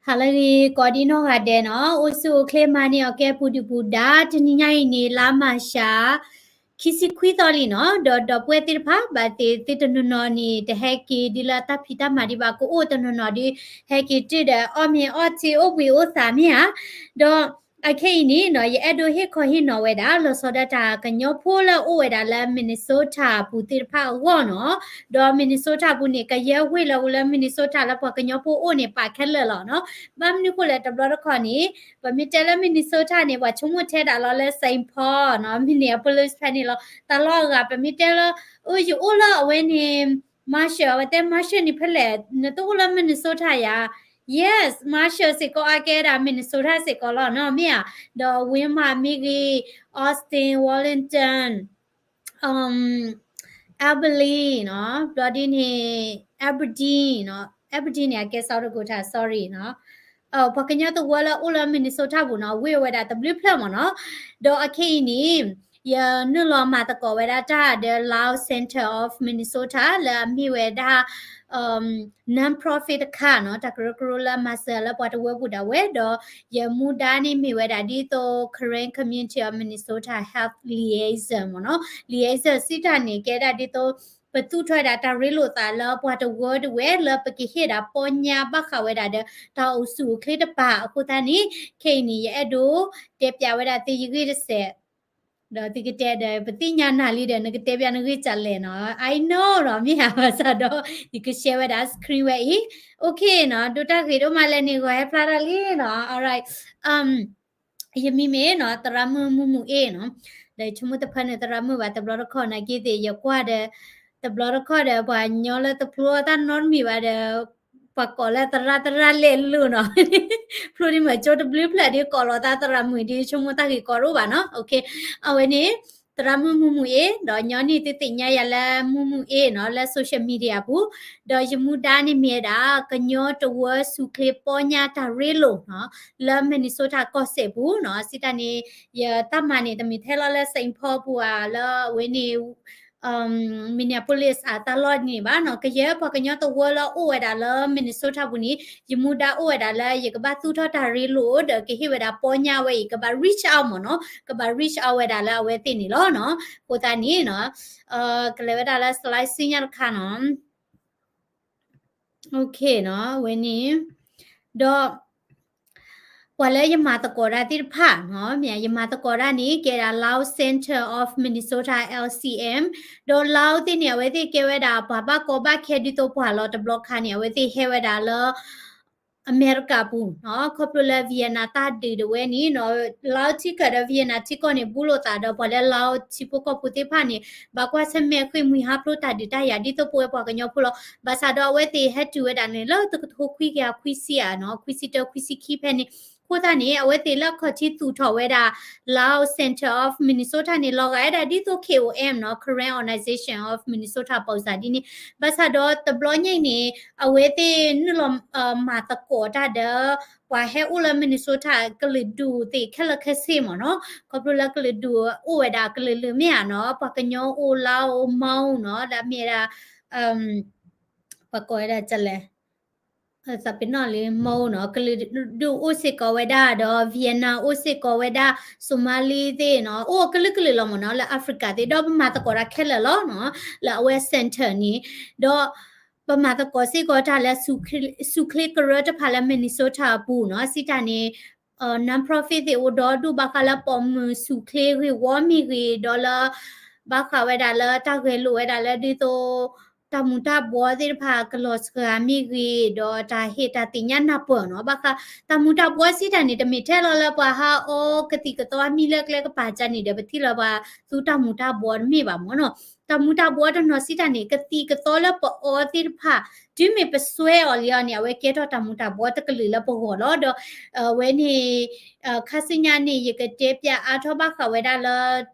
ဟါလၢအဂ့ၤ ကိးဒံနီၢ်ဂၤဒဲးနီၤ, အိၣ်ဆူၣ်အိၣ်ချ့မၤန့ၢ်အီၤကဲပူၤဒုၣ်ပူၤဒါ, တနံၤညါအံၤန့ၣ် လါမၤရှး ခံဆံခွံသီလံနီၤ, ဒီးဒီပုၢ်ဝဲၢ်သ့ၣ်တဖၣ် ဘၣ်သ့ၣ်သ့ၣ်တနီၤနီၤန့ၣ် တဟဲက့ၤဒ်လၢတၢ်ဖံးတၢ်မၤဒံးဘၣ်, ကအိၣ်တနီၤနီၤဒီး ဟဲက့ၤတုၤဒီး အီၣ်မ့ၤအီထံ အိၣ်ဘှံးအိၣ်သးမ့ၢ်ဧါ, ဒီးအခဲအံၤန့ၣ်နီၤ ယအဲၣ်ဒိးဟ့ၣ်ခီဟ့ၣ်နီၤဝဲဒၣ် လီၤဆီဒၣ်တၢ်ကညီဖိလၢအအိၣ်ဝဲဒၣ်လၢ Minnesota ပူၤသ့ၣ်တဖၣ်အဂီၢ်နီၤ, ဒီး Minnesota ပူၤန့ၣ် ကယဲၢ်ဝ့ၢ်လၢအိၣ်လၢ Minnesota လၢပှၤကညီဖိအိၣ်န့ၣ် ပာ်ခဲလၢာ်လီၤနီၤ. ဘၣ်မနုၤဃိလဲၣ် တဘျီတခီၣ်န့ၣ် ပမ့ၢ်တဲလၢ Minnesota န့ၣ် ပှၤဆိကမိၣ်ထဲဒၣ်လီၤလၢ Saint Paul နီၤ, Minneapolis ဖဲန့ၣ်လီၤ. တၢ်လီၢ်အဂၤ ပမ့ၢ်တဲလၢ အိၣ် ယအိၣ်လၢအဝဲန့ၣ် Marshall, အဝဲတဲ Marshall န့ၣ်ဖဲလဲၣ်, နတအိၣ်လၢ Minnesota ယၤ. Yes, Marshall စ့ၢ်ကီးအကဲဒၣ် Minnesota စ့ၢ်ကီးလီၤနီၤ, မ့ၢ်ဧါ. ဒီး Wilmot မ့ၢ်ဂ့ၤ, Austin, Wallington, um, Albany နီၤ, ဘျီဒ်န့ၣ် Aberdeen နီၤ, Aberdeen န့ၣ် အကဲ South Dakota, sorry နီၤ. ပှၤကညီတဝၢလၢအိၣ်လၢ Minnesota ပူၤနီၤ, ဝ့ၢ်ဝဲဒၣ်တဘျုးဖျၢၣ်မ့ၢ်နီၤ. ဒီးအခဲအံၤန့ၣ် ယနုာ်လီၤမၤသကိးဝဲဒၣ်တၢ်ဒီး Lao Center of Minnesota လၢအမ့ၢ်ဝဲဒၣ် non-profit တခါနီၤ, တၢ်ကရၢကရိလၢအမၤစၢၤလၢပှၤတဝၢပူၤဒၣ်ဝဲ, ဒီးယမူဒါန့ၣ်မ့ၢ်ဝဲဒၣ်ဒ်သိး Karen Community of Minnesota Health Liaison မ့ၢ်နီၤ. Liaison စံးတၢ်န့ၣ် ကဲဒၣ်ဒ်သိး ပသူၣ်ထီၣ်ဝဲဒၣ်တၢ်ရ့လိာ်သးလၢပှၤတဝၢဒၣ်ဝဲ လၢပကဟ့ၣ်ဒၣ်ပီညါဘၣ်ဃးဝဲဒၣ်ဒီး တၢ်အိၣ်ဆူၣ်အိၣ်ချ့တပၤအဃိသတးန့ၣ်, ခဲအံၤန့ၣ် ယအဲၣ်ဒိးတဲပျးဝဲဒၣ်သုယဂ့ၢ်တစဲး ဒီးသုကတဲဒီး ပသ့ၣ်ညါနၤလံဒီး နကတဲပျးနဂ့ၢ်ကလဲၣ်နီၤ. I know နီၤ, မ့ၢ်ဧါ, ဘၣ်ဆၣ်ဒီး ယက share ဝဲဒၣ် screen ဝဲအံၤ. Okay နီၤ, ဒိၣ်တၢ်ဂ့ၤဒိၣ်မးလဲၣ်န့ၣ် ဂီၤဟဲဖျါထီၣ်လံနီၤ. Alright, ယမံၤမ့ၢ်နီၤ သရၣ်မုၣ်မုၢ်မုၢ်အ့ၣ်နီၤ, ဒီးယဆိကမိၣ်တဖၣ်န့ၣ် သရၣ်မုၣ်ဘၣ်တဘျီတခီၣ်နာ်က့သ့ၣ် ယကွၢ်ဒီး တဘျီတခီၣ်ဒီး ပှၤကညီလၢတဖျိအီၣ်တၢ်နီတမံၤဘၣ်ဒီး ပှၤကိးလၢသရၣ်သရၣ်လဲၣ်လိၤနီၤ, ဖျိဒ်မ့ၢ်ကၠိတဘျုးဖျၢၣ်ဒ်ကိးလီၤသးသရၣ်မုၣ်ဒ် ဆိကမိၣ်တၢ်ဂ့ၢ်ကီတအိၣ်ဘၣ်နီၤ. Okay, အဝဲန့ၣ် သရၣ်မုၣ်မုၢ်မုၢ်အ့ၣ်, ဒီးညီနုၢ်သုသ့ၣ်ညါယၤလၢမုၢ်မုၢ်အ့ၣ်နီၤ လၢ social media ပူၤ, ဒီးယမူဒါန့ၣ်မ့ၢ်ဝဲဒၣ် ကညီတဝၢဆူၣ်ချ့ပီညါတၢ်ရ့လိာ်နီၤ လၢ Minnesota ကီၢ်စဲၣ်ပူၤနီၤ. စံးတၢ်န့ၣ် ယတၢ်မၤန့ၣ် တမ့ၢ်ထဲလီၤလၢ Saint Paul ပူၤဧါ, လၢအဝဲန့ၣ် Minneapolis အတၢ်လီၢ်န့ၣ်ဘၣ်နီၤ, ကယဲၢ်ပှၤကညီတဝၢလၢအိၣ်ဝဲဒၣ်လၢ Minnesota ပူၤန့ၣ် ယမူဒါအိၣ်ဝဲဒၣ်လၢ ယကဘၣ်သူၣ်ထီၣ်တၢ်ရ့လိာ်ဒီး ကဟ့ၣ်ဝဲဒၣ်ပီညါဝဲအံၤ ကဘၣ် reach out မ့ၢ်နီၤ, ကဘၣ် reach out ဝဲဒၣ်လၢအဝဲသ့ၣ်န့ၣ်လီၤနီၤ. အဃိသတးန့ၣ်နီၤ ကလဲၤဝဲဒၣ်လၢ slide ဆူညါတခါနီၤ. Okay နီၤ, အဝဲန့ၣ် ဒီး ပှၤလၢယမၤသကိးတၢ်သ့ၣ်တဖၣ်နီၤ, မ့ၢ်ယမၤသကိးတၢ်န့ၣ် ကဲဒၣ် Lao Center of Minnesota, L C M, ဒီး Lao သ့ၣ်န့ၣ် အဝဲသ့ၣ်ကဲဝဲဒၣ်ပှၤဘၣ်ကီဘၣ်ခဲဒ်သိးပှၤလီၤ. တဘျီခါန့ၣ် အဝဲသ့ၣ်ဟဲဝဲဒၣ်လၢ အမဲရကၤပူၤနီၤ, ခီဖျိလၢ Vietnam တၢ်ဒုးဒၣ်ဝဲန့ၣ်နီၤ, Lao ထံကၢၣ်ဒီး Vietnam ထံကီၢ်န့ၣ် ဘူးလိာ်သးဒီးပှၤလၢ Lao ထံဖိကီၢ်ဖိသ့ၣ်တဖၣ်န့ၣ် ဘၣ်ကွၢ်ဆၢၣ်မဲာ်ဃ့ၢ်မှံဟးဖျိးတၢ်ဒုးတၢ်ယၤဒ်သိးပဝဲပှၤကညီဖိလီၤ. ဘၣ်ဆၣ်ဒီးအဝဲသ့ၣ်ဟဲတုၤဝဲဒၣ်န့ၣ် လၢတကထိခွံကယၤခွံဆံဧါနီၤ, ခွံဆံတၢ ခွံဆံခံဖဲန့ၣ်, အဃိသတးန့ၣ် အဝဲသ့ၣ်လၢအခီၣ်ထံးသူၣ်ထီၣ်ဝဲဒၣ် Lao Center of Minnesota န့ၣ် လီၤဂာ်ဝဲဒၣ်ဒ်သိး K O M နီၤ, Karen Organization of Minnesota ပီစၢ်ဒ်န့ၣ်, ဘၣ်ဆၣ်ဒီးတဘျီညါအံၤန့ၣ် အဝဲသ့ၣ်နုာ်လီၤ မၤသကိးတၢ်ဒီး ပှၤဟဲအိၣ်လၢ Minnesota ကလုာ်ဒူၣ်သ့ၣ်ခဲလၢာ်ခဲဆ့မ့ၢ်နီၤ, ခီဖျိလၢကလုာ်ဒူၣ်အိၣ်ဝဲဒၣ်ကလုာ်လုာ်မ့ၢ်ဧါနီၤ, ပှၤကညီအိၣ် Lao အိၣ် Hmong နီၤ, လၢအမ့ၢ်ဝဲဒၣ် ပှၤကိးဝဲဒၣ်လဲၣ် သးပ့ၤနီၣ်လံ Hmong နီၤ, ကလုာ်ဒူၣ်အိၣ်စ့ၢ်ကီးဝဲဒၣ်ဒီး Vietnam အိၣ်စ့ၢ်ကီးဝဲဒၣ်, Somali သ့ၣ်နီၤ, အိၣ်ကလုာ်ကလုာ်လီၤမ့ၢ်နီၤ, လၢ Africa သ့ၣ်, ဒီးပမၤသကိးတၢ်ခဲလၢာ်လီၤနီၤ, လၢအဝဲ center န့ၣ်, ဒီးပမၤသကိးစ့ၢ်ကီးတၢ်လၢ ဆူၣ်ချ့ကရၢတဖၣ်လၢ Minnesota အပူၤနီၤ, စံးတၢ်န့ၣ် non-profit သ့ၣ်အိၣ်ဒီဒူၣ် ဘၣ်ဃးလၢပိာ်မုၣ်ဆူၣ်ချ့ဂ့ၢ်ဝီမ့ၢ်ဂ့ၤ, ဒီးလၢ ဘၣ်ဃးဝဲဒၣ်လၢတၢ်ဂဲၤလိာ်ဝဲဒၣ်လၢဒ်သိး တၢ်မူၤတၢ်ဘှီးသ့ၣ်တဖၣ်ကလီၤစှၤမ့ၢ်ဂ့ၤ, ဒီးတၢ်ဟ့ၣ်တၢ်သ့ၣ်ညါနၢ်ပၢၢ်နီၤ, ဘၣ်ဃး တၢ်မူၤတၢ်ဘှီးစံးတၢ်န့ၣ် တမ့ၢ်ထဲလီၤလၢပှၤဟးအီကသံၣ်ကသီအမံၤလၢကျဲကပၤကန့ၣ်ဒီး ပထံၣ်လၢပှၤသူတၢ်မူၤတၢ်ဘှီးတမ့ၢ်ဘၣ်မ့ၢ်နီၤ, တၢ်မူၤတၢ်ဘှီးတနီၤစံးတၢ်န့ၣ် ကသံၣ်ကသီလၢပအီသ့ၣ်တဖၣ် တုၤမ့ၢ်ပစွဲအီၤလံအီၤန့ၣ် အဝဲကဲထီၣ်တၢ်မူၤတၢ်ဘှီးတကလုာ်လၢပဂီၢ်လီၤ. ဒီး အဝဲန့ၣ် ခါဆူညါန့ၣ် ယကတဲပျးအါထီၣ်ဘၣ်ဃးဝဲဒၣ်လၢ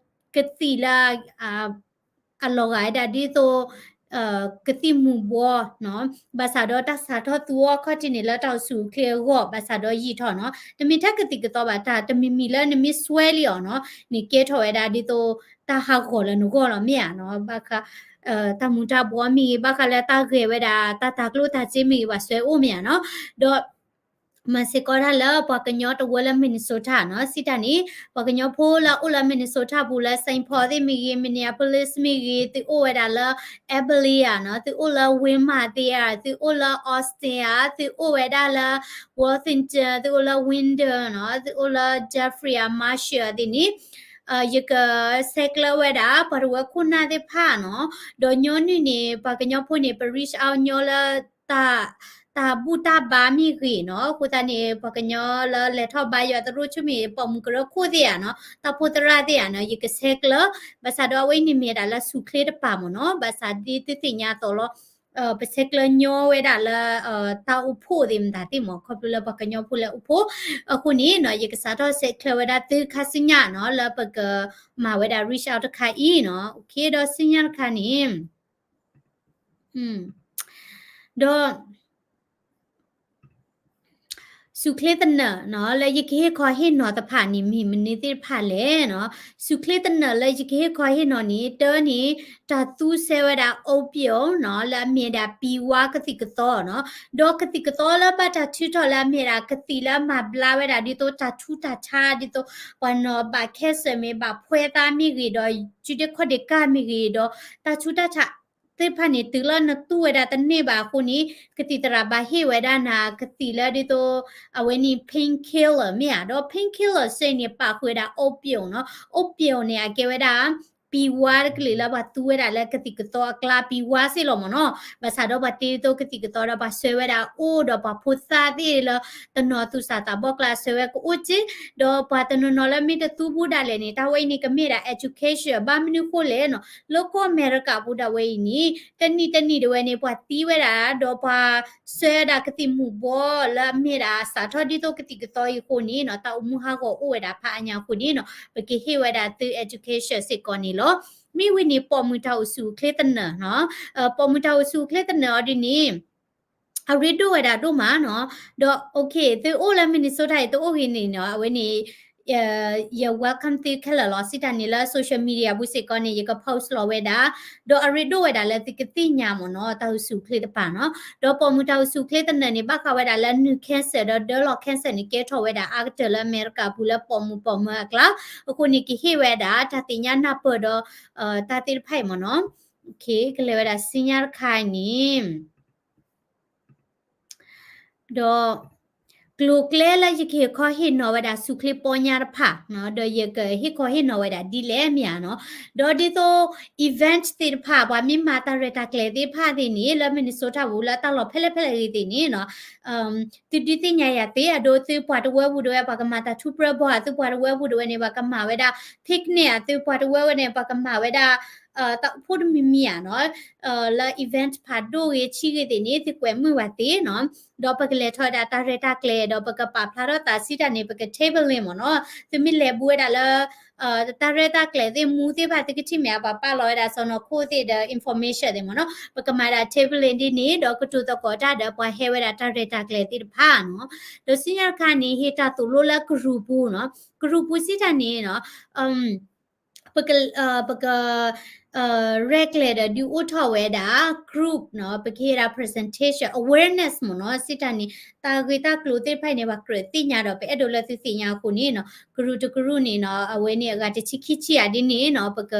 ကသံၣ်လၢ အလီၤဂာ်ဝဲဒၣ်ဒ်သိး ကသံၣ်မူၤဘှီးနီၤ, ဘၣ်ဆၣ်ဒီးတၢ်စးထီၣ်သူအီၤခီၣ်ထံးန့ၣ် လၢတၢ်အိၣ်ဆူၣ်အိၣ်ချ့အဂီၢ် ဘၣ်ဆၣ်ဒီးယံာ်ထီၣ်နီၤ, တမ့ၢ်ထဲကသံၣ်ကသီဘၣ် တၢ်တမံၤမံၤလၢနမ့ၢ်စွဲလံအီၤနီၤ န့ၣ်ကဲထီၣ်ဝဲဒၣ်ဒ်သိး တၢ်ဟးဂီၤလၢနဂီၢ်လီၤမ့ၢ်ဧါနီၤ, ဘၣ်ဃး တၢ်မူၤတၢ်ဘှီးမ့ၢ်ဂ့ၤ ဘၣ်ဃးလၢတၢ်ဂဲၤဝဲဒၣ် တၢ်တၤကျိၣ်တၤစ့မ့ၢ်ဂ့ၤ ဘၣ်စွဲအိၣ်မ့ၢ်ဧါနီၤ, ဒီး မၤစ့ၢ်ကီးတၢ်လၢပှၤကညီတဝၢလၢ Minnesota နီၤ, စံးတၢ်န့ၣ် ပှၤကညီဖိလၢအအိၣ်လၢ Minnesota ပူၤလၢ Saint Paul သ့ၣ်မ့ၢ်ဂ့ၤ, Minneapolis မ့ၢ်ဂ့ၤ, သုအိၣ်ဝဲဒၣ်လၢ Albany နီၤ, သုအိၣ်လၢ Wilmot သ့ၣ်ဧါ, သုအိၣ်လၢ Austin ဧါ, သုအိၣ်ဝဲဒၣ်လၢ Worthington, သုအိၣ်လၢ Wyndham နီၤ, သုအိၣ်လၢ Jeffrey ဧါ, Marshall သ့ၣ်န့ၣ် ယကဆဲးကျၢဝဲဒၣ် ပှၤတဝၢခိၣ်နၢ်သ့ၣ်တဖၣ်နီၤ, ဒီးညီနုၢ်န့ၣ် ပှၤကညီဖိန့ၣ် ပ reach out ညီလၢ တၢ် တၢ်ဘူၣ်တၢ်ဘါမ့ၢ်ဂ့ၤနီၤ, အဃိသတးန့ၣ် ပှၤကညီလၢလဲၤထီၣ်ဘါယွၤသရိာ်ဆူၣ်မ့ၢ် ပိာ်မုၣ်ကရၢခိၣ်သ့ၣ်ဧါနီၤ, တၢ်ဖိသရၣ်သ့ၣ်ဧါနီၤ, ယကဆဲးကျၢ, ဘၣ်ဆၣ်ဒီးအဝဲအံၤန့ၣ်မ့ၢ်ဒၣ်လၢဆူၣ်ချ့တပၤမ့ၢ်နီၤ, ဘၣ်ဆၣ်ဒ်သုသ့ၣ်ညါအသိးလီၤ, ပဆဲးကျၢညီဝဲဒၣ်လၢ တၢ်အိၣ်ဖှိၣ်သ့ၣ်မတၤသ့ၣ်မ့ၢ် ခီဖျိလၢပှၤကညီဖိလၢအိၣ်ဖှိၣ်, အဃိန့ၣ်နီၤ ယကစးထီၣ်ဆဲးကျၢဝဲဒၣ်သုခါဆူညါနီၤ လၢပကမၤဝဲဒၣ် reach out တခါအံၤနီၤ, ဒီးဆူညါတခါန့ၣ် ဒီး ဆူၣ်ချ့သနၢၣ်နီၤ လၢယကဟ့ၣ်ခီဟ့ၣ်နီၤတဖၣ်န့ၣ် မ့ၢ်မနုၤသ့ၣ်တဖၣ်လဲၣ်နီၤ, ဆူၣ်ချ့သနၢၣ်လၢယကဟ့ၣ်ခီဟ့ၣ်နီၤန့ၣ် တၢန့ၣ် တၢ်သူစဲဝဲဒၣ် opium နီၤ လၢအမ့ၢ်ဒၣ် ပံဝါကသံၣ်ကသီနီၤ, ဒီးကသံၣ်ကသီလၢဘၣ်တၢ်ထုးထီၣ်လၢအမ့ၢ်ဒၣ်ကသံၣ်လၢအမၤဘျါဝဲဒၣ်ဒ်သိးတၢ်ထူးတၢ်ဆါ ဒ်သိးပှၤနီၤဘၣ် cancer မ့ၢ်ဘၣ် ဖှဲသါမ့ၢ်ဂ့ၤဒီး စုဒ့ခီၣ်ဒ့ကၢ်မ့ၢ်ဂ့ၤဒီး တၢ်ထူးတၢ်ဆါ သ့ၣ်တဖၣ်န့ၣ် တုၤလၢနတူၢ်ဝဲဒၣ်တန့ၢ်ဘၣ်အဃိန့ၣ် ကသံၣ်သရၣ်ဘၣ်ဟ့ၣ်ဝဲဒၣ်နၤ ကသံၣ်လၢဒ်သိး အဝဲန့ၣ် painkiller မ့ၢ်ဧါ, ဒီး painkiller စ့ၢ်န့ၣ် ပာ်ဃုာ်ဝဲဒၣ် opium နီၤ, opium န့ၣ် အကဲဝဲဒၣ် ပံဝါတကလုာ်လၢပှၤသူဝဲဒၣ်လၢကသံၣ်ကသီအကျါ ပံဝါစ့ၢ်လီၤမ့ၢ်နီၤ, ဘၣ်ဆၣ်ဒီးပှၤတ့ဒ်သိးကသံၣ်ကသီဒီးပှၤဆှၢဝဲဒၣ်အိၣ်ဒီးပှၤဖိသၣ်သ့ၣ်လၢ တနီၤသူၣ်စၢ်သးဘီၣ်ကျါဆှၢဝဲကအိၣ်က့, ဒီးပှၤတနီၤနီၤလၢမ့ၢ်တသူဘူးဒၣ်လဲာ်န့ၣ် တၢ်ဝဲအံၤန့ၣ် ကမ့ၢ်ဒၣ် education ဘၣ်မနုၤဃိလဲၣ်နီၤ, လၢကီၢ်အမဲရကၤပူၤဒၣ်ဝဲအံၤန့ၣ် တနံၣ်တနံၣ်ဒၣ်ဝဲန့ၣ် ပှၤသံဝဲဒၣ် ဒီးပှၤဆှၢဒၣ်ကသံၣ်မူၤဘှီးလၢအမ့ၢ်ဒၣ်စးထီၣ်ဒ်သိးကသံၣ်ကသီအံၤအဃိန့ၣ်နီၤ, တၢ်အိၣ်မူဟးဂီၤအိၣ်ဝဲဒၣ်ဖးအါညါအဃိန့ၣ်နီၤ, ပကဟ့ၣ်ဝဲဒၣ်သု education စ့ၢ်ကီးန့ၣ်လီၤ. မ့ၢ်ဝံၤန့ၣ် ပိာ်မုၣ်တၢ်အိၣ်ဆူၣ်အိၣ်ချ့သနၢၣ်နီၤ, ပိာ်မုၣ်တၢ်အိၣ်ဆူၣ်အိၣ်ချ့သနၢၣ်အီၤဒ်န့ၣ် အရ့ဒိၣ်ဝဲဒၣ်ဒိၣ်မးနီၤ, ဒီး okay သုအိၣ်လၢ Minnesota အံၤ တအိၣ်ဂ့ၤန့ၣ်နီၤ, အဝဲန့ၣ် ယ welcome သုခဲလၢာ်လီၤ. စံးတၢ်န့ၣ်လၢ social media ပူၤစ့ၢ်ကီးန့ၣ် ယက post လီၤဝဲဒၣ်, ဒီးအရ့ဒိၣ်ဝဲဒၣ်လၢသုကသ့ၣ်ညါမ့ၢ်နီၤ တၢ်အိၣ်ဆူၣ်အိၣ်ချ့တပၤနီၤ, ဒီးပိာ်မုၣ်တၢ်အိၣ်ဆူၣ်အိၣ်ချ့သနၢၣ်န့ၣ် ဘၣ်ဃးဝဲဒၣ်လၢနုၢ် cancer ဒီးဒၢလီၤ cancer န့ၣ် ကဲထီၣ်ဝဲဒၣ်အါကတၢၢ်လၢအမဲရကၤပူၤလၢပိာ်မုၣ်ပိာ်မၢၤအကျါ, အဃိန့ၣ် ကဟ့ၣ်ဝဲဒၣ်တၢ်သ့ၣ်ညါနၢ်ပၢၢ်ဒီး တၢ်သ့ၣ်တဖၣ်အံၤမ့ၢ်နီၤ, ကလဲၤဝဲဒၣ်ဆူညါတခါအံၤန့ၣ် ဒီး ကျိၤကျဲလၢယကဟ့ၣ်ခီဟ့ၣ်နီၤဝဲဒၣ်ဆူၣ်ချ့ပီညါတဖၣ်နီၤ, ဒီးယကဟ့ၣ်ခီဟ့ၣ်နီၤဝဲဒၣ်ဒ်လဲၣ်မ့ၢ်ဧါနီၤ, ဒီးဒ်သိး event သ့ၣ်တဖၣ် ပှၤမ့ၢ်မၤတၢ်ရဲၣ်တၢ်ကျဲၤသ့ၣ်တဖၣ်သ့ၣ်န့ၣ် လၢ Minnesota ပူၤလၢတၢ်လီၢ်ဖဲလဲၣ်ဖဲလဲၣ်ဂ့ၤသ့ၣ်န့ၣ်နီၤ သုဒုးသ့ၣ်ညါယၤသ့ အဒိ သုပှၤတဝၢပူၤဒၣ်ဝဲ ပှၤကမၤတၢ်ထူးပြၢဘီဧါ, သုပှၤတဝၢပူၤဒၣ်ဝဲန့ၣ် ပှၤကမၤဝဲဒၣ် picnic ဧါ, သုပှၤတဝၢဝဲန့ၣ် ပှၤကမၤဝဲဒၣ် တၢ်အိၣ်ဖှိၣ်တမံၤမံၤဧါနီၤ, လၢ event ဖးဒိၣ်ဂ့ၤဆံးဂ့ၤသ့ၣ်န့ၣ် သုကွဲးမုာ်ဝဲသ့နီၤ, ဒီးပကလဲၤထီၣ်ဝဲဒၣ်တၢ်ရဲၣ်တၢ်ကျဲၤ ဒီးပကပာ်ဖျါထီၣ်သးစံးတၢ်န့ၣ် ပက tabling မ့ၢ်နီၤ, သုမ့ၢ်လဲၤဘူးဝဲဒၣ်လၢ တၢ်ရဲၣ်တၢ်ကျဲၤသ့ၣ်မူသ့ၣ်တဖၣ် သုကထံၣ်မ့ၢ်အပှၤပာ်လီၤဝဲဒၣ်စီၢ်နီၤခိၣ်သ့ၣ်ဒီး information သ့ၣ်မ့ၢ်နီၤ, ပကမၤဒၣ် tabling ဒ်န့ၣ် ဒီးကတိၤသကိးတၢ်ဒီးပှၤဟဲဝဲဒၣ်တၢ်ရဲၣ်တၢ်ကျဲၤသ့ၣ်တဖၣ်နီၤ, ဒီးဆူညါတခါန့ၣ် ဟ့ၣ်တၢ်သိၣ်လိလၢကရူၢ်ပူၤနီၤ, ကရူၢ်ပူၤစံးတၢ်န့ၣ်နီၤ ပက ပက ရဲၣ်ကျဲၤဒီးဒုးအိၣ်ထီၣ်ဝဲဒၣ် group နီၤ, ပကဟ့ၣ်ဒၣ် presentation awareness မ့ၢ်နီၤ, စံးတၢ်န့ၣ် တၢ်ဂ့ၢ်တၢ်ကျိၤသ့ၣ်တဖၣ်အံၤန့ၣ် ပှၤကြၢးသ့ၣ်ညါဒီး ပအဲၣ်ဒိးလၢသုသ့ၣ်ညါအဃိန့ၣ်နီၤ, ကရူၢ်တကရူၢ်န့ၣ်နီၤ အဝဲန့ၣ်အဂၤတဆံခံဆံဧါဒ်န့ၣ်နီၤ, ပက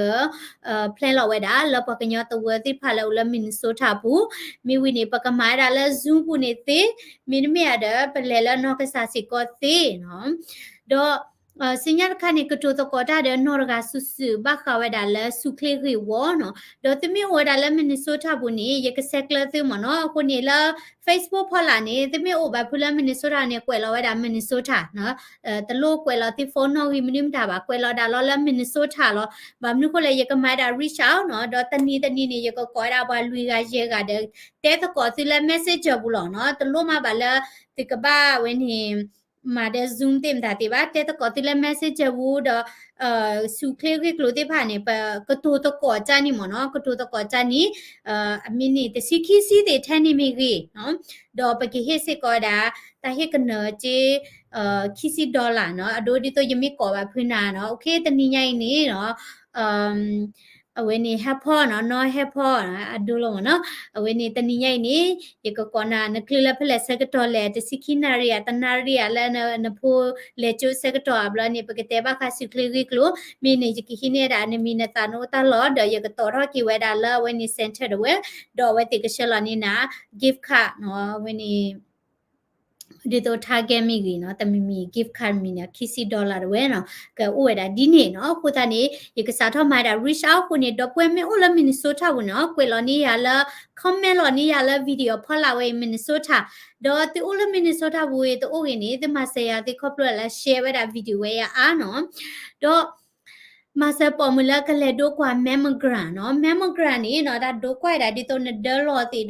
plan လီၤဝဲဒၣ် လၢပှၤကညီသဝၢသ့ၣ်တဖၣ်လၢအိၣ်လၢ Minnesota ပူၤ, မ့ၢ်ဝံၤန့ၣ် ပကမၤဝဲဒၣ်လၢ Zoom ပူၤန့ၣ်သ့, မ့တမ့ၢ်ဧါဒီး ပလဲၤလၢနီၢ်ကစၢ်စ့ၢ်ကီးသ့နီၤ, ဒီး ဆူညါတခါန့ၣ် ကတိၤသကိးတၢ်ဒီးနီၢ်တဂၤစုာ်စုာ် ဘၣ်ဃးဝဲဒၣ်လၢဆူၣ်ချ့ဂ့ၢ်ဝီနီၤ, ဒီးသုမ့ၢ်အိၣ်ဝဲဒၣ်လၢ Minnesota ပူၤန့ၣ် ယကဆဲးကျၢသုမ့ၢ်နီၤ, အဃိန့ၣ်လၢ Facebook ဖီလာ်န့ၣ် သုမ့ၢ်အိၣ်ဘၣ်ဖုလၢ Minnesota န့ၣ် ကွဲးလီၤဝဲဒၣ် Minnesota နီၤ, တလိၣ်ကွဲးလီၤသု phone နီၣ်ဂံၢ်မနုၤမတၤဘၣ်, ကွဲးလီၤဒၣ်လီၤလၢ Minnesota လီၤ, ဘၣ်မနုၤဃိလဲၣ် ယကမၤဝဲဒၣ် reach out နီၤ, ဒီးတနံၤတနံၤန့ၣ် ယကကိးဝဲဒၣ်ပှၤလွံၢ်ဂၤယဲၢ်ဂၤဒီး တဲသကိးသုလၢ Messenger ပူၤလီၤနီၤ, တလိၣ်မးဘၣ်လၢ သုကဘၣ်ဝဲန့ၣ် မၤဒီး Zoom သ့ၣ်မတၤသ့ၣ်ဘၣ်, တဲသကိးသုလၢ Messenger ပူၤဒီး ဆူၣ်ချ့ဂ့ၢ်ကျိၤသ့ၣ်တဖၣ်န့ၣ် ပကတိၤသကိးတၢ်န့ၣ်မ့ၢ်နီၤ, ကတိၤသကိးတၢ်န့ၣ် အမံးနံးတဆံခံဆံသ့ၣ်ထဲန့ၣ်မ့ၢ်ဂ့ၤ, ဒီးပကဟ့ၣ်စ့ၢ်ကီးဝဲဒၣ် တၢ်ဟ့ၣ်ကနၢၤက့ ခံဆံ dollar နီၤ, အဒိဒ်သိးယမ့ၢ်ကိးဘၣ်ဖုနၤနီၤ, okay တနံၤညါအံၤန့ၣ်နီၤ အဝဲန့ၣ် ဟဲဖီနီၤ နီၢ်ဟဲဖီ အဒိလီၤမ့ၢ်နီၤ. အဝဲန့ၣ် တနံၤညါအံၤန့ၣ် ယကကိးနၤ နချုးလၢဖဲလဲၣ်ဆၢကတီၢ်လဲၣ် တဆံခံနၣ်ရံၣ်ဧါ တနၣ်ရံၣ်ဧါ လၢနဖိလဲၤကၠိဆၢကတီၢ်အဘျီန့ၣ် ပကတဲဘၣ်ဃးစုချ့ဂ့ၢ်ကျိၤ မ့ၢ်န့ၣ် ယကဟံးန့ၢ်ဒၣ်နမံၤနသၣ်နအိၣ်တၢ်လီၢ် ဒီးယကတီၤထီၣ်က့ၤဝဲဒၣ်လၢအဝဲန့ၣ် center ဒၣ်ဝဲ ဒီးအဝဲသ့ၣ်ကဆှၢလီၤန့ၢ်နၤ gift card နီၤ အဝဲန့ၣ် ဒ်သိး Target မ့ၢ်ဂ့ၤနီၤ တမံၤမံၤ gift card မံၤန့ၣ် ခံဆံ dollar ဒၣ်ဝဲနီၤ ကအိၣ်ဝဲဒၣ်ဒ်န့ၣ်နီၤ. အဃိသတးန့ၣ် ယကစးထီၣ်မၤဒၣ် reach out အဃိန့ၣ် ဒီပုၢ်ဝဲၢ်မ့ၢ်အိၣ်လၢ Minnesota ပူၤန့ၣ် ကွဲးလီၤန့ၢ်ယၤလၢ comment လီၤန့ၢ်ယၤလၢ video ဖီလာ်ဝဲအံၤ Minnesota ဒီးသုအိၣ်လၢ Minnesota ပူၤအံၤ တအိၣ်ဂ့ၤန့ၣ် သုမၤစၢၤယၤသ့ခီဖျိလၢ share ဝဲဒၣ် video ဝဲယၤအါနီၤ ဒီး မၤစၢၤပိာ်မုၣ်လၢကလဲၤဒိကွၢ် mammogram နီၤ mammogram န့ၣ်နီၤ တၢ်ဒိကွၢ်ဝဲဒၣ်ဒ်သိးနဒၢလီၤသ့ၣ်ဒီး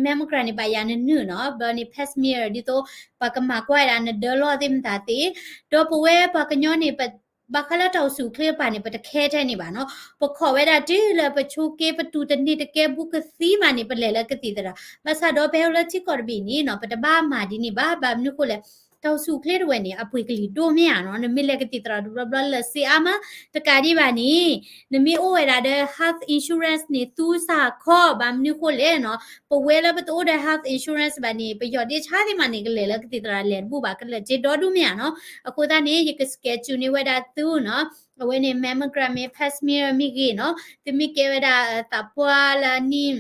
mammogram န့ၣ် ဘၣ်ယၤနနုာ်နီၤ ဘျီန့ၣ် pap smear ဒ်သိး ပှၤကမၤကွၢ်ဝဲဒၣ်နဒၢလီၤသ့ၣ်မတၤသ့ၣ် ဒီးပဝဲပှၤကညီန့ၣ် ဘၣ်ဃးလၢတၢ်အိၣ်ဆူၣ်အိၣ်ချ့တဖၣ်န့ၣ် ပတ care ထဲန့ၣ်ဘၣ်နီၤ ပခိးဝဲဒၣ်တုၤလၢပဆိက့ ပတူၢ်တန့ၢ်တကဲဘူးကသံမးန့ၣ် ပလဲၤလၢကသံၣ်သရၣ် ဘၣ်ဆၣ်ဒီးပဟဲအိၣ်လၢထံကီၢ်တဘ့ၣ်န့ၣ်နီၤ ပတဘၣ်မၤဒ်န့ၣ်ဘၣ် ဘၣ်မနုၤဃိလဲၣ် တၢ်အိၣ်ဆူၣ်အိၣ်ချ့တဝဲန့ၣ် အပှ့ၤကလံၤဒိၣ်မ့ၢ်ဧါနီၤ နမ့ၢ်လဲၤကသံၣ်သရၣ်တဘျီဘျီလၢာ်စ့အါမး တကးဒံးဘၣ်န့ၣ် နမ့ၢ်အိၣ်ဝဲဒၣ်ဒီး health insurance န့ၣ် သူစ့ၢ်ကီး ဘၣ်မနုၤဃိလဲၣ်နီၤ ပဝဲလၢပတအိၣ်ဒီး health insurance ဘၣ်န့ၣ် ပယီၢ်ဒ့ဆါသ့ၣ်မးန့ၣ် ကလဲၤလၢကသံၣ်သရၣ်လဲၤတဘူၣ်ဘၣ် ကလၢာ်စ့ဒီဒူၣ်မ့ၢ်ဧါနီၤ အဃိသတးန့ၣ် ယက schedule န့ၢ်ဝဲဒၣ်သုနီၤ အဝဲန့ၣ် mammogram မ့ၢ် pap smear မ့ၢ်ဂ့ၤနီၤ သုမ့ၢ်ကဲဝဲဒၣ်သးပှၢ်လၢအနံၣ်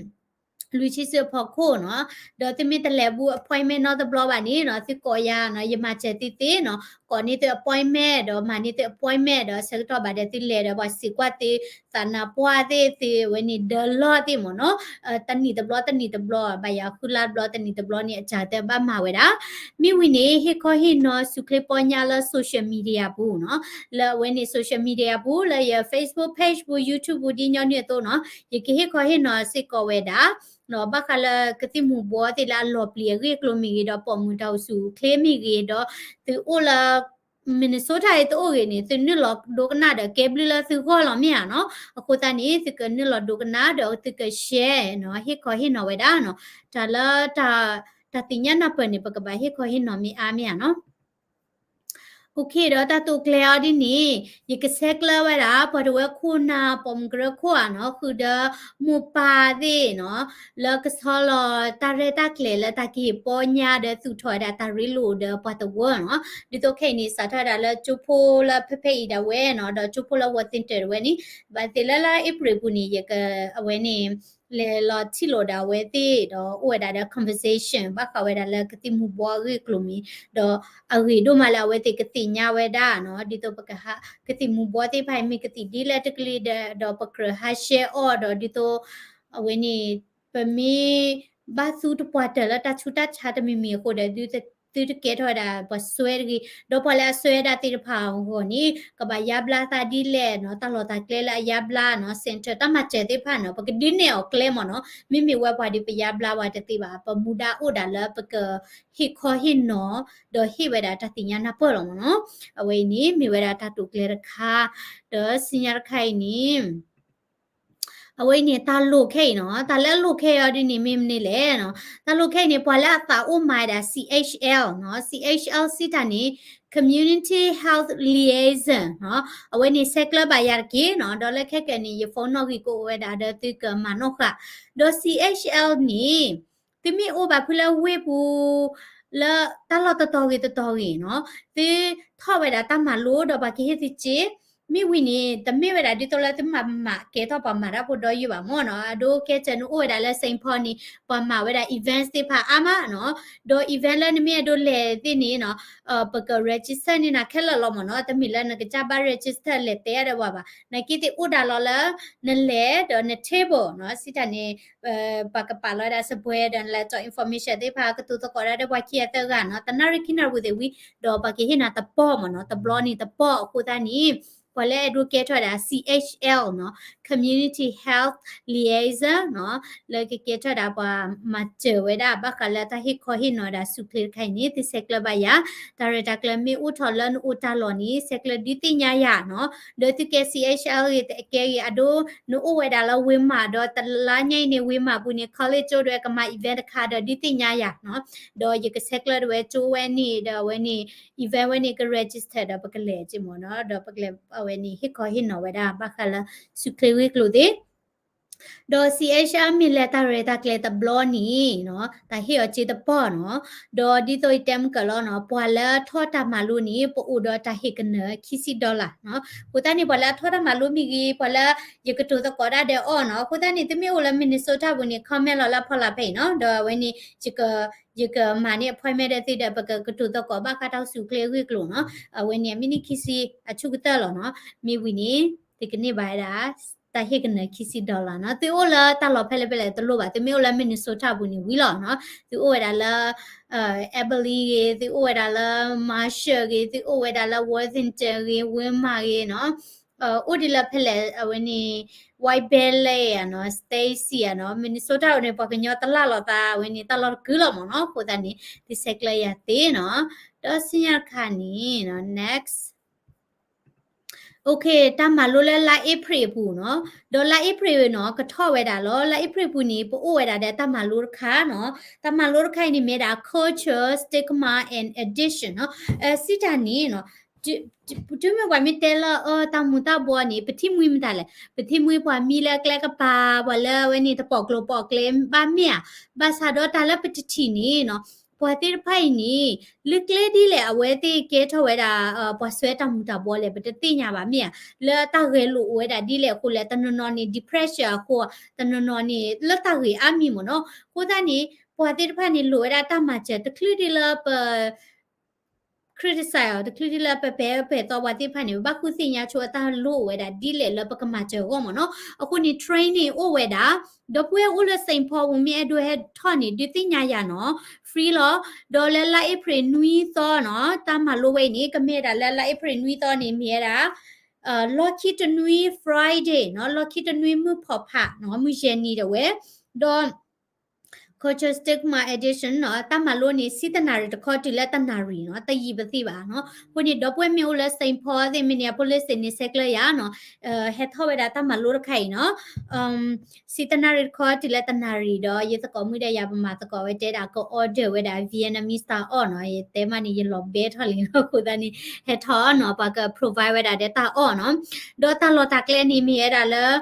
လွံၢ်ဆံစုအဖီခိၣ်နီၤ ဒီးသုမ့ၢ်တလဲၤဘူး appointment နီတဘျီဘၣ်န့ၣ်နီၤ သုကိးယၤနီၤ ယမၤစၢၤသုသ့နီၤ ကိးန့ၢ်သု appointment ဒီးမၤန့ၢ်သု appointment ဒီးဆၢကတီၢ်ဘၣ်ဒီးသုလဲၤဒီးပှၤစံးကွၢ်သု သးနါပှၢ်သ့ၣ် သုဝဲန့ၣ်ဒၢလီၢ်သ့ၣ်မ့ၢ်နီၤ တနံၣ်တဘျီတနံၣ်တဘျီ ဘၣ်ယၤဃုလါတဘျီတနံၣ်တဘျီန့ၣ် အစှၤတဘၣ်မၤဝဲဒၣ် မ့ၢ်ဝံၤန့ၣ် ဟ့ၣ်ခီဟ့ၣ်နီၤ စုချ့ပီညါလၢ social media ပူၤနီၤ လၢအဝဲန့ၣ် social media ပူၤ လၢယ Facebook page ပူၤ YouTube ပူၤ ဒ်ညီနုၢ်အသိးနီၤ ယကဟ့ၣ်ခီဟ့ၣ်နီၤစ့ၢ်ကီးဝဲဒၣ် ဘၣ်ဃးလၢကသံၣ်မူၤဘှီးသ့ၣ်လၢအလီၤပျံၤအဂ့ၢ်အကျိၤမ့ၢ်ဂ့ၤ ဒီးပိာ်မုၣ်တၢ်အိၣ်ဆူၣ်အိၣ်ချ့မ့ၢ်ဂ့ၤ ဒီးသုအိၣ်လၢ Minnesota အံၤတအိၣ်ဂ့ၤန့ၣ် သုနုာ်လီၤဒိကနၣ်ဒီးကဲဘျုးလၢသုဂီၢ်လီၤမ့ၢ်ဧါနီၤ အဃိသတးန့ၣ် သုကနုာ်လီၤဒိကနၣ်ဒီးသုက share နီၤ ဟ့ၣ်ခီဟ့ၣ်နီၤဝဲဒၣ်နီၤ တၢ်လၢ တၢ်သ့ၣ်ညါနၢ်ပၢၢ်န့ၣ် ပကဘၣ်ဟ့ၣ်ခီဟ့ၣ်နီၤမ့ၢ်အါမ့ၢ်ဧါနီၤ OK ဒီးတၢ်တိာ်ကျဲၤအီၤဒ်န့ၣ် ယကဆဲးကျၢဝဲဒၣ် ပှၤတဝၢခိၣ်နၢ် ပိာ်မုၣ်ကရၢခိၣ်ဧါနီၤ ဃုာ်ဒီးမိၢ်ပၢ်သ့ၣ်နီၤ လၢကဆီလီၤတၢ်ရဲၣ်တၢ်ကျဲၤလၢတၢ်ကဟ့ၣ်ပီညါဒီးသူၣ်ထီၣ်ဝဲဒၣ်တၢ်ရ့လိာ်ဒီးပှၤတဝၢနီၤ ဒ်သိးခဲအံၤန့ၣ် စးထီၣ်ဝဲဒၣ်လၢကၠိဖိလၢဖဲဖဲအံၤဒၣ်ဝဲနီၤ ဒီးကၠိဖိလၢ Washington ဒၣ်ဝဲန့ၣ် ဘၣ်သ့ၣ်လၢလါအ့ဖြ့ၣ်ပူၤန့ၣ် ယက အဝဲန့ၣ် လဲၤလီၤထံၣ်လိာ်ဒၣ်ဝဲသ့ၣ်ဒီးအိၣ်ဝဲဒၣ်ဒီး conversation ဘၣ်ဃးဝဲဒၣ်လၢကသံၣ်မူၤဘှီးအဂ့ၢ်အကျိၤမ့ၢ် ဒီးအဂ့ၢ်ဒိၣ်မးလၢအဝဲသ့ၣ်ကသ့ၣ်ညါဝဲဒၣ်နီၤ ဒ်သိးပကဟး ကသံၣ်မူၤဘှီးသ့ၣ်တဖၣ်အံၤမ့ၢ်ကသံၣ်ဒ်လဲၣ်တကလုာ်ဒီး ဒီးပကြၢးဟး share အီၤဒီးဒ်သိး အဝဲန့ၣ် ပမ့ၢ်ဘၣ်သူတပှၢ်တၢၢ်လၢတၢ်ဆူးတၢ်ဆါတမံၤမံၤအဃိဒီး သုတကဲထီၣ်ဝဲဒၣ်ပှၤစွဲတဂ့ၤ ဒီးပှၤလၢအစွဲဝဲဒၣ်သ့ၣ်တဖၣ်အဂီၢ်န့ၣ် ကဘၣ်ယါဘျါသးဒ်လဲၣ်နီၤ တၢ်လီၢ်တၢ်ကျဲလၢအယါဘျါနီၤ center တၢ်မၤစၢၤသ့ၣ်တဖၣ်နီၤ ပကဒုးနဲၣ်အီၤကျဲမ့ၢ်နီၤ မ့မ့ၢ်ဝဲပှၤဒီးပယါဘျါဝဲတသ့ဘၣ် ပမူဒါအိၣ်ဒၣ်လၢပကဟ့ၣ်ခီဟ့ၣ်နီၤ ဒီးဟ့ၣ်ဝဲဒၣ်တၢ်သ့ၣ်ညါနၢ်ပၢၢ်လီၤမ့ၢ်နီၤ အဝဲအံၤန့ၣ် မ့ၢ်ဝဲဒၣ်တၢ်တိာ်ကျဲၤတခါ ဒီးဆူညါတခါအံၤန့ၣ် အဝဲအံၤန့ၣ် တၢ်လိၣ်ခဲအံၤနီၤ တၢ်လၢအလိၣ်ခဲအံၤအီၤဒ်န့ၣ် မ့ၢ်မနုၤလဲၣ်နီၤ တၢ်လိၣ်ခဲအံၤန့ၣ် ပှၤလၢအသးအိၣ်မၤဝဲဒၣ် C H L နီၤ C H L စံးတၢ်န့ၣ် Community Health Liaison နီၤ အဝဲန့ၣ်ဆဲးကျၢဘၣ်ယၤတက့ၢ်နီၤ ဒီးလၢခဲကနံၣ်အံၤ ယ phone နီၣ်ဂံၢ်ကအိၣ်ဝဲဒၣ်ဒီးသုကမၤနီၣ်ဃာ် ဒီး C H L န့ၣ် သုမ့ၢ်အိၣ်ဘၣ်ဖုလၢဝ့ၢ်ပူၤ လၢတၢ်လီၢ်တတီၤဂ့ၤတတီၤဂ့ၤနီၤ သုထီၣ်ဝဲဒၣ်တၢ်မၤလိဒီးပှၤကဟ့ၣ်သုစ့ မ့ၢ်ဝံၤန့ၣ် တမ့ၢ်ဝဲဒၣ်ဒ်သိးလၢသုမၤမၤကဲထီၣ်ပှၤမၤတၢ်ဖိဒီးယုၢ်ဘၣ်မ့ၢ်နီၤ အဒိကဲစၢးနအိၣ်ဝဲဒၣ်လၢ Saint Paul န့ၣ် ပှၤမၤဝဲဒၣ် events သ့ၣ်တဖၣ်အါမးနီၤ ဒီး event လၢနမ့ၢ်အဲၣ်ဒိးလဲၤသ့ၣ်န့ၣ်နီၤ ပက register န့ၢ်နၤခဲလၢာ်လီၤမ့ၢ်နီၤ တမ့ၢ်လၢနကစၢ်ဘၣ် register လဲၤတဲအါဒီးပှၤဘၣ် နာ်က့သ့ၣ်အိၣ်ဒၣ်လီၤလၢ နလဲၤဒီးန table နီၤ စံးတၢ်န့ၣ် ပှၤကပာ်လီၤဝဲဒၣ်စပွဲဒီးနလၢ information သ့ၣ်တဖၣ် ကတိၤသကိးတၢ်ဒီးပှၤခံဂၤသၢဂၤနီၤ တနၣ်ရံၣ်ခံနၣ်ရံၣ်ပူၤသ့ၣ်ဝံၤ ဒီးပှၤကဟ့ၣ်နၤတပီၢ်မ့ၢ်နီၤ တဘျီန့ၣ်တပီၢ်အဃိသတးန့ၣ် ပှၤလၢအဲၣ်ဒိးကဲထီၣ်ဝဲဒၣ် C H L နီၤ Community Health Liaison နီၤ လၢကကဲထီၣ်ဒၣ်ပှၤမၤစၢၤဝဲဒၣ် ဘၣ်ဃးလၢတၢ်ဟ့ၣ်ခီဟ့ၣ်နီၤဒၣ်ဆူၣ်ချ့တခါအံၤန့ၣ် သုဆဲးကျၢဘၣ်ယၤ တၢ်ရဲၣ်တၢ်ကျဲၤမ့ၢ်အိၣ်ထီၣ်လၢနအိၣ်တၢ်လီၢ်န့ၣ် ဆဲးကျၢဒုးသ့ၣ်ညါယၤနီၤ ဒီးသုကဲ C H L ဂ့ၤ တကဲဂ့ၤ အဒိ နအိၣ်ဝဲဒၣ်လၢဝ့ၢ်မးဒီး တလါညါအံၤန့ၣ် ဝ့ၢ်မးပူၤန့ၣ် college ကၠိဒၣ်ဝဲကမၤ event တခါဒီး ဒုးသ့ၣ်ညါယၤနီၤ ဒီးယကဆဲးကျၢဒၣ်ဝဲကၠိဝဲန့ၣ် ဒီးအဝဲန့ၣ် event ဝဲန့ၣ် က register ဒီးပကလဲၤက့ၤမ့ၢ်နီၤ ဒီးပကလဲၤ အဝဲန့ၣ်ဟ့ၣ်ခီဟ့ၣ်နီၤဝဲဒၣ် ဘၣ်ဃးလၢ ဆူၣ်ချ့ဂ့ၢ်ကျိၤသ့ၣ် ဒီး C H R မ့ၢ်လဲၤတၢ်ရဲၣ်တၢ်ကျဲၤတဘျီန့ၣ်နီၤ တၢ်ဟ့ၣ်အီၤစ့တပီၢ်နီၤ, ဒီးဒ်သိးယတဲမုၢ်ကၢၤလီၤနီၤ ပှၤလၢအထီၣ်တၢ်မၤလိန့ၣ် ပအိၣ်ဒီးတၢ်ဟ့ၣ်ကနၢၤခံဆံ dollar နီၤ. အဃိသတးန့ၣ် ပှၤလၢအထီၣ်တၢ်မၤလိမ့ၢ်ဂ့ၤ ပှၤလၢယကတိၤသကိးတၢ်ဒီးအီၤနီၤ, အဃိသတးန့ၣ် သုမ့ၢ်အိၣ်လၢ Minnesota ပူၤန့ၣ် comment လီၤလၢအဖီလာ်ဖဲအံၤနီၤ, ဒီးအဝဲန့ၣ် ယကမၤန့ၢ် appointment ဒီးသုဒီး ပကကတိၤသကိးဘၣ်ဃးတၢ်ဆူၣ်ချ့ဂ့ၢ်ကျိၤနီၤ, အဝဲန့ၣ် အမ့ၢ်န့ၢ်ခံဆံ အဆူၣ်ကတၢၢ်လီၤနီၤ, မ့ၢ်ဝံၤန့ၣ် သုကန့ၢ်ဘၣ်ဝဲဒၣ် တၢ်ဟ့ၣ်ကနၢၤခံဆံ dollar နီၤ. သုအိၣ်လၢတၢ်လီၢ်ဖဲလဲၣ်ဖဲလဲၣ်တလိၣ်ဘၣ်, သုမ့ၢ်အိၣ်လၢ Minnesota ပူၤန့ၣ်ဝံၤလီၤနီၤ, သုအိၣ်ဝဲဒၣ်လၢ Albany ဂ့ၤ, သုအိၣ်ဝဲဒၣ်လၢ Marshall ဂ့ၤ, သုအိၣ်ဝဲဒၣ်လၢ Worthington ဂ့ၤ, Willmar ဂ့ၤနီၤ, အိၣ်ဒ်လၢဖဲလဲၣ် အဝဲန့ၣ် White Bear Lake နီၤ, Stacy နီၤ, Minnesota န့ၣ် ပှၤကညီတလၢ်လီၤသး အဝဲန့ၣ်တၢ်လီၢ်တကုာ်လီၤမ့ၢ်နီၤ, အဃိသတးန့ၣ် သုဆဲးကျၢယၤသ့နီၤ, ဒီးဆူညါတခါန့ၣ် next OK တၢ်မၤလိလၢလါအ့ဖြ့ၣ်အပူၤနီၤ, ဒီးလါအ့ဖြ့ၣ်နီၤ ကထီၣ်ဝဲဒၣ်လီၤ. လါအ့ဖြ့ၣ်ပူၤန့ၣ် ပအိၣ်ဝဲဒၣ်ဒီးတၢ်မၤလိတခါနီၤ, တၢ်မၤလိတခါအံၤန့ၣ်မ့ၢ်ဒၣ် culture, stigma and addiction နီၤ, စံးတၢ်န့ၣ်နီၤ တုၤမ့ၢ်ပှၤမ့ၢ်တဲလၢ အၢ တၢ်မူၤတၢ်ဘှီးန့ၣ် ပထံၣ်မှံမတၤလဲၣ်, ပထံၣ်မှံပှၤမံလၢအကျဲကပၤ, ပှၤလၢအဝဲန့ၣ်တပိာ်ကျိၤပိာ်ကျဲဘၣ်မ့ၢ်ဧါ, ဘၣ်ဆၣ်ဒီးတၢ်လၢပတထံၣ်န့ၣ်နီၤ ပှၤသ့ၣ်တဖၣ်အံၤန့ၣ် လၢကျဲဒ်လဲၣ်အဝဲသ့ၣ်ကဲထီၣ်ဝဲဒၣ် ပှၤစွဲတၢ်မူၤတၢ်ဘှီးလဲၣ် ပတသ့ၣ်ညါဘၣ်မ့ၢ်ဧါ, လၢတၢ်ဂဲၤလိာ်အိၣ်ဝဲဒၣ်ဒ်လဲၣ်အဃိလဲၣ်, တနီၤနီၤန့ၣ် depression အဃိ, တနီၤနီၤန့ၣ် လၢတၢ်ဂ့ၢ်အါမံၤမ့ၢ်နီၤ, အဃိသတးန့ၣ် ပှၤသ့ၣ်တဖၣ်န့ၣ်လိၣ်ဝဲဒၣ်တၢ်မၤစၢၤတချုးဒ်လၢပ criticize အီၤ တချုးဒ်လၢပပဲာ်ပဲာ်သီပှၤသ့ၣ်တဖၣ်န့ၣ် ပဘၣ်ဃုသ့ၣ်ညါဆိအတၢ်လိၣ်အိၣ်ဝဲဒၣ်ဒ်လဲၣ်လၢပကမၤစၢၤအဂီၢ်မ့ၢ်နီၤ, အဃိန့ၣ် training အိၣ်ဝဲဒၣ်, ဒီပုၢ်ဝဲၢ်အိၣ်လၢ Saint Paul ပူၤမ့ၢ်အဲၣ်ဒိးဟဲထီၣ်န့ၣ် ဒုးသ့ၣ်ညါယၤနီၤ, free လီၤ, ဒီးလၢလါအ့ဖြ့ၣ်နွံသီနီၤ တၢ်မၤလိဝဲအံၤန့ၣ် ကမ့ၢ်ဝဲဒၣ်လၢလါအ့ဖြ့ၣ်နွံသီန့ၣ် မ့ၢ်ဝဲဒၣ် လီၢ်ခံတနွံ Friday နီၤ, လီၢ်ခံတနွံမုၢ်ဖီၣ်ဖးနီၤ မုၢ်ယဲၢ်နံၤဒၣ်ဝဲ, ဒီး Culture Stigma Addiction နီၤ တၢ်မၤလိန့ၣ် ဆံတနၣ်ရံၣ်တခီတုၤလၢတနၣ်ရံၣ်နီၤ, တယံာ်ပသံဘၣ်နီၤ, အဃိန့ၣ် ဒီပုၢ်ဝဲၢ်မ့ၢ်အိၣ်လၢ Saint Paul သ့ၣ် Minneapolis သ့ၣ်န့ၣ် ဆဲးကျၢယၤနီၤ, ဟဲထီၣ်ဝဲဒၣ်တၢ်မၤလိတခါအံၤနီၤ, ဆံတနၣ်ရံၣ်တခီတုၤလၢတနၣ်ရံၣ်ဒီး ယသကိးမုၣ်ဒီးယၤပမၤသကိးဝဲတဲဒၣ်က order ဝဲဒၣ် Vietnamese တၢ်အီၣ်နီၤ, ယတဲမးန့ၣ် ယလီၤဘဲထီၣ်လံနီၤ, အဃိသတးန့ၣ် ဟဲထီၣ်နီၤ ပှၤက provide ဝဲဒၣ်ဒီးတၢ်အီၣ်နီၤ, ဒီးတၢ်လီၢ်တၢ်ကျဲန့ၣ်မ့ၢ်ဝဲဒၣ်လၢ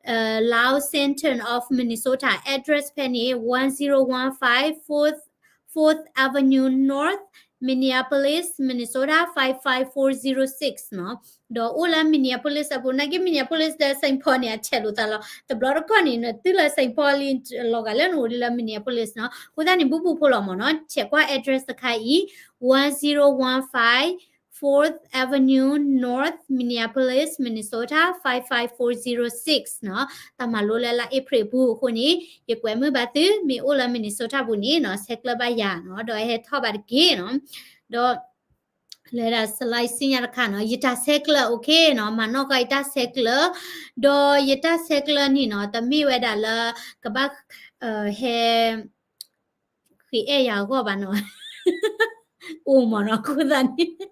Lao Center of Minnesota, address ဖဲန့ၣ် one zero one five Fourth, Fourth Avenue North, Minneapolis, Minnesota five five four zero six နီၤ, ဒီးအိၣ်လၢ Minneapolis အပူၤ, နာ်က့ Minneapolis ဒီး Saint Paul န့ၣ် အဆဲးလိာ်သးလီၤ, တဘျီတခီၣ်န့ၣ် နတုၤလၢ Saint Paul လံ လီၤဂာ်လၢနအိၣ်ဒ်လၢ Minneapolis နီၤ, အဃိသတးန့ၣ် ဘူပူၤဖိလီၤမ့ၢ်နီၤ, ဆဲးကွၢ် address တခါအံၤ one zero one five Fourth Avenue North, Minneapolis, Minnesota five five four zero six နီၤ, တၢ်မၤလိလၢလါအ့ဖြ့ၣ်အပူၤအဃိန့ၣ် ယကွဲမုာ်ဘၣ်သု မ့ၢ်အိၣ်လၢ Minnesota ပူၤန့ၣ်နီၤ ဆဲးကျၢဘၣ်ယၤနီၤ, ဒီးဟဲထီၣ်ဘၣ်တက့ၢ်နီၤ, ဒီး လဲၤဒၣ် slide စံညါတခါနီၤ, ယတၢ်ဆဲးကျၢ OK နီၤ, မၤနီၣ်ဃာ်ယတၢ်ဆဲးကျၢ, ဒီးယတၢ်ဆဲးကျၢန့ၣ်နီၤ တမ့ၢ်ဝဲဒၣ်လၢ ကဘၣ် ဟဲ ဃ့အဲၣ်ယၤအဂီၢ်ဘၣ်နီၤ, အိၣ်မ့ၢ်နီၤ, အဃိသတးန့ၣ်